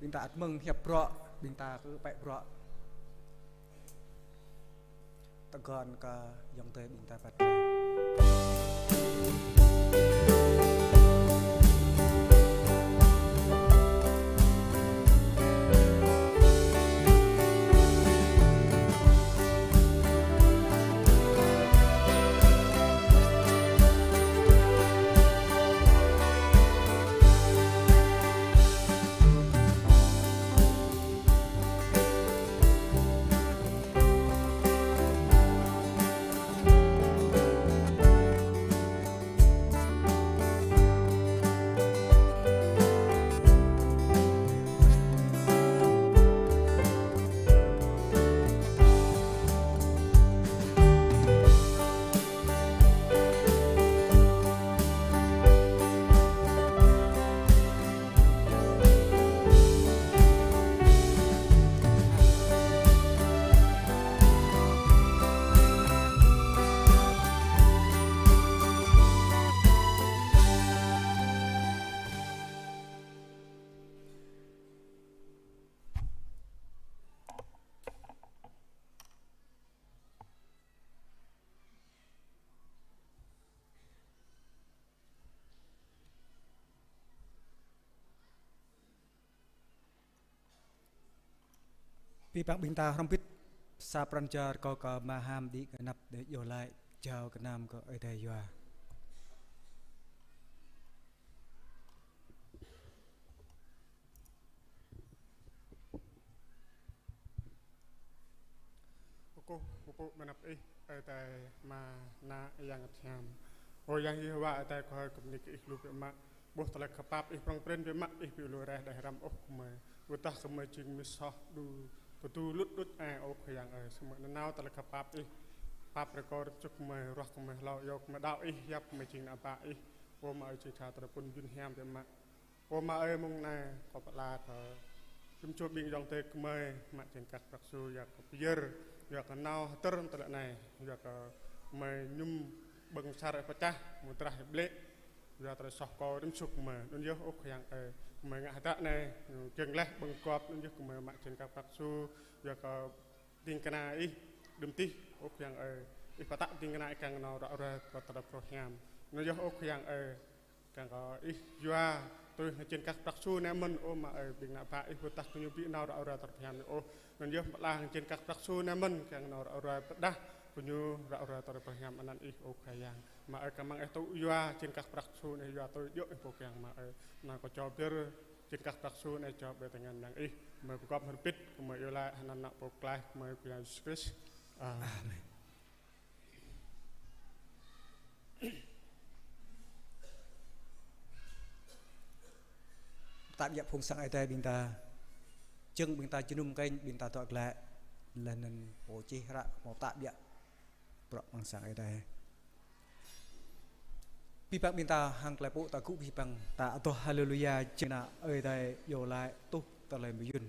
Ƀing ta ăt mơ̆ng hiăp bruă, ƀing ta kơ pĕ bruă. Tơguan kơ ayŏng adơi ƀing ta păt. Abih bang ƀing ta hrŏm hơbĭt sa pran jua rơkâo kơ Ama Ham đĭ kơ anăp đe iâu laĭ jao gơnam kơ Ơi Adai yua. Kơkuh pơpŭ mơnăp Ih, Ơi Adai Ama, Ană, Yang Bơngăt Hiam. Ơ Yang Yêhôwa Ơi Adai, kâo hơmâo kơmni kơ Ih lu biă mă. Ƀuh tơlơi khăp pap Ih prŏng prin biă mă, Ih ƀu lui reh đah răm ôh kơ gơmơi. Wơ̆t dah gơmơi jing mơnuih soh đu, pơdu lŭt đôč ai ôh kơ Yang ơi. Samơ̆ nanao tơlơi khăp pap Ih pap brơi kơ rơ̆k čŭk gơmơi, ruah gơmơi hlâo, iâu gơmơi đaŏ Ih, yap gơmơi jing ană bă Ih. Ơ Ama ơi, jing sa tơlơi phŭn jun hiam biă mă. Ơ Ama ơi, mông anai kâo pơala kơ rĭm čô ƀing ayŏng adơi gơmơi mă čen kăk prăk su, yua kơ pơyơr, yua kơ nao hơdơr tơlơi anai, yua kơ gơmơi mơñum ƀơ̆ng asar pơčah, mơdrah blĕ, yua tơlơi soh kơ rĭm čô gơmơi. Anŭn yơh ơ Khua Yang ơi, gơmơi ngă hơdră anai, ñu kiăng laih ƀơ̆ng gŏp, anŭn yơh gơmơi mă čen kăk prăk su, yua kơ ding kơna Ih đưm tih, ơ Khua Yang ơi. Ih pơtă ding kơna Ih kiăng nao ră ruai kơ tơlơi phrâo hiam. Anŭn yơh ơ Khua Yang ơi, kiăng kơ Ih yua tui hăng čen kăk prăk su anai mơ̆n, ơ Ama ơi, ƀing ană bă Ih wơ̆t dah gơñu ƀu nao ră ruai tơlơi phrâo hiam anai ôh. Anŭn yơh pơala hăng čen kăk prăk su anai mơ̆n, kiăng nao ră ruai pơđah gơñu ră ruai tơlơi phrâo hiam anăn Ih, ơ Khua Yang. Ama ơi, kơmăng Ih tŭ yua čen kăk prăk su anai yua tui djơ̆ Ih pô kiăng, Ama ơi. Anŭn kâo čô pơyơr čen kăk prăk su anai čô ƀơi tơngan Yang Ih. Gơmơi pơgop hơbĭt, gơmơi iâu laĭ hơnăn Ană Pô Pơklaih gơmơi Khua Yang Yêsu Krist. Amen. Amen. Pơtă biă phung sang Ơi Adai ƀing ta. Jơ̆ng ƀing ta jơnum kơnh ƀing ta dŏ glaĭ. Laih anŭn pô čih hră hơmâo pơtă biă bruă amăng sang Ơi Adai. Abih bang ƀing ta hăng tơlơi pơpŭ ta gŭ abih bang ta adoh haleluya, jing ană Ơi Adai iâu laĭ tuh tơlơi mơyŭn.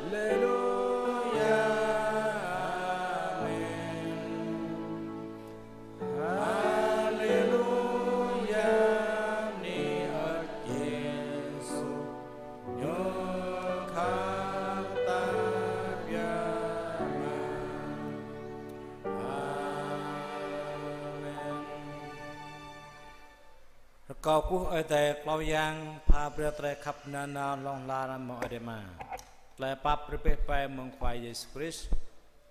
Haleluya, amen. Haleluya, bơni kơ Yêsu, ñu khăp ta biă mă. Amen. Rơkâo kơkuh Ơi Adai Khua Yang, pha brơi tơlơi khăp nanao hlŏng lar mơ̆ng Ơi Adai Ama, tơlơi pap rơbeh ƀai mơ̆ng Khua Yêsu Krist,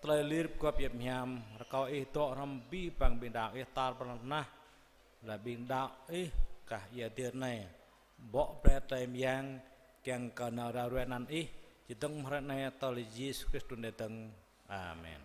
tơlơi lir pơgop hiam, rơkâo Ih dŏ hrŏm abih bang ƀing đaŏ Ih tar ƀơi lŏn tơnah, laih ƀing đaŏ Ih gah ia dir anai. Bŏ brơi tơlơi mơyang kiăng kơ nao ră ruai anăn Ih, čơdơ̆ng hrơi anai tơl Yêsu Krist trŭn rai dơ̆ng. Amen.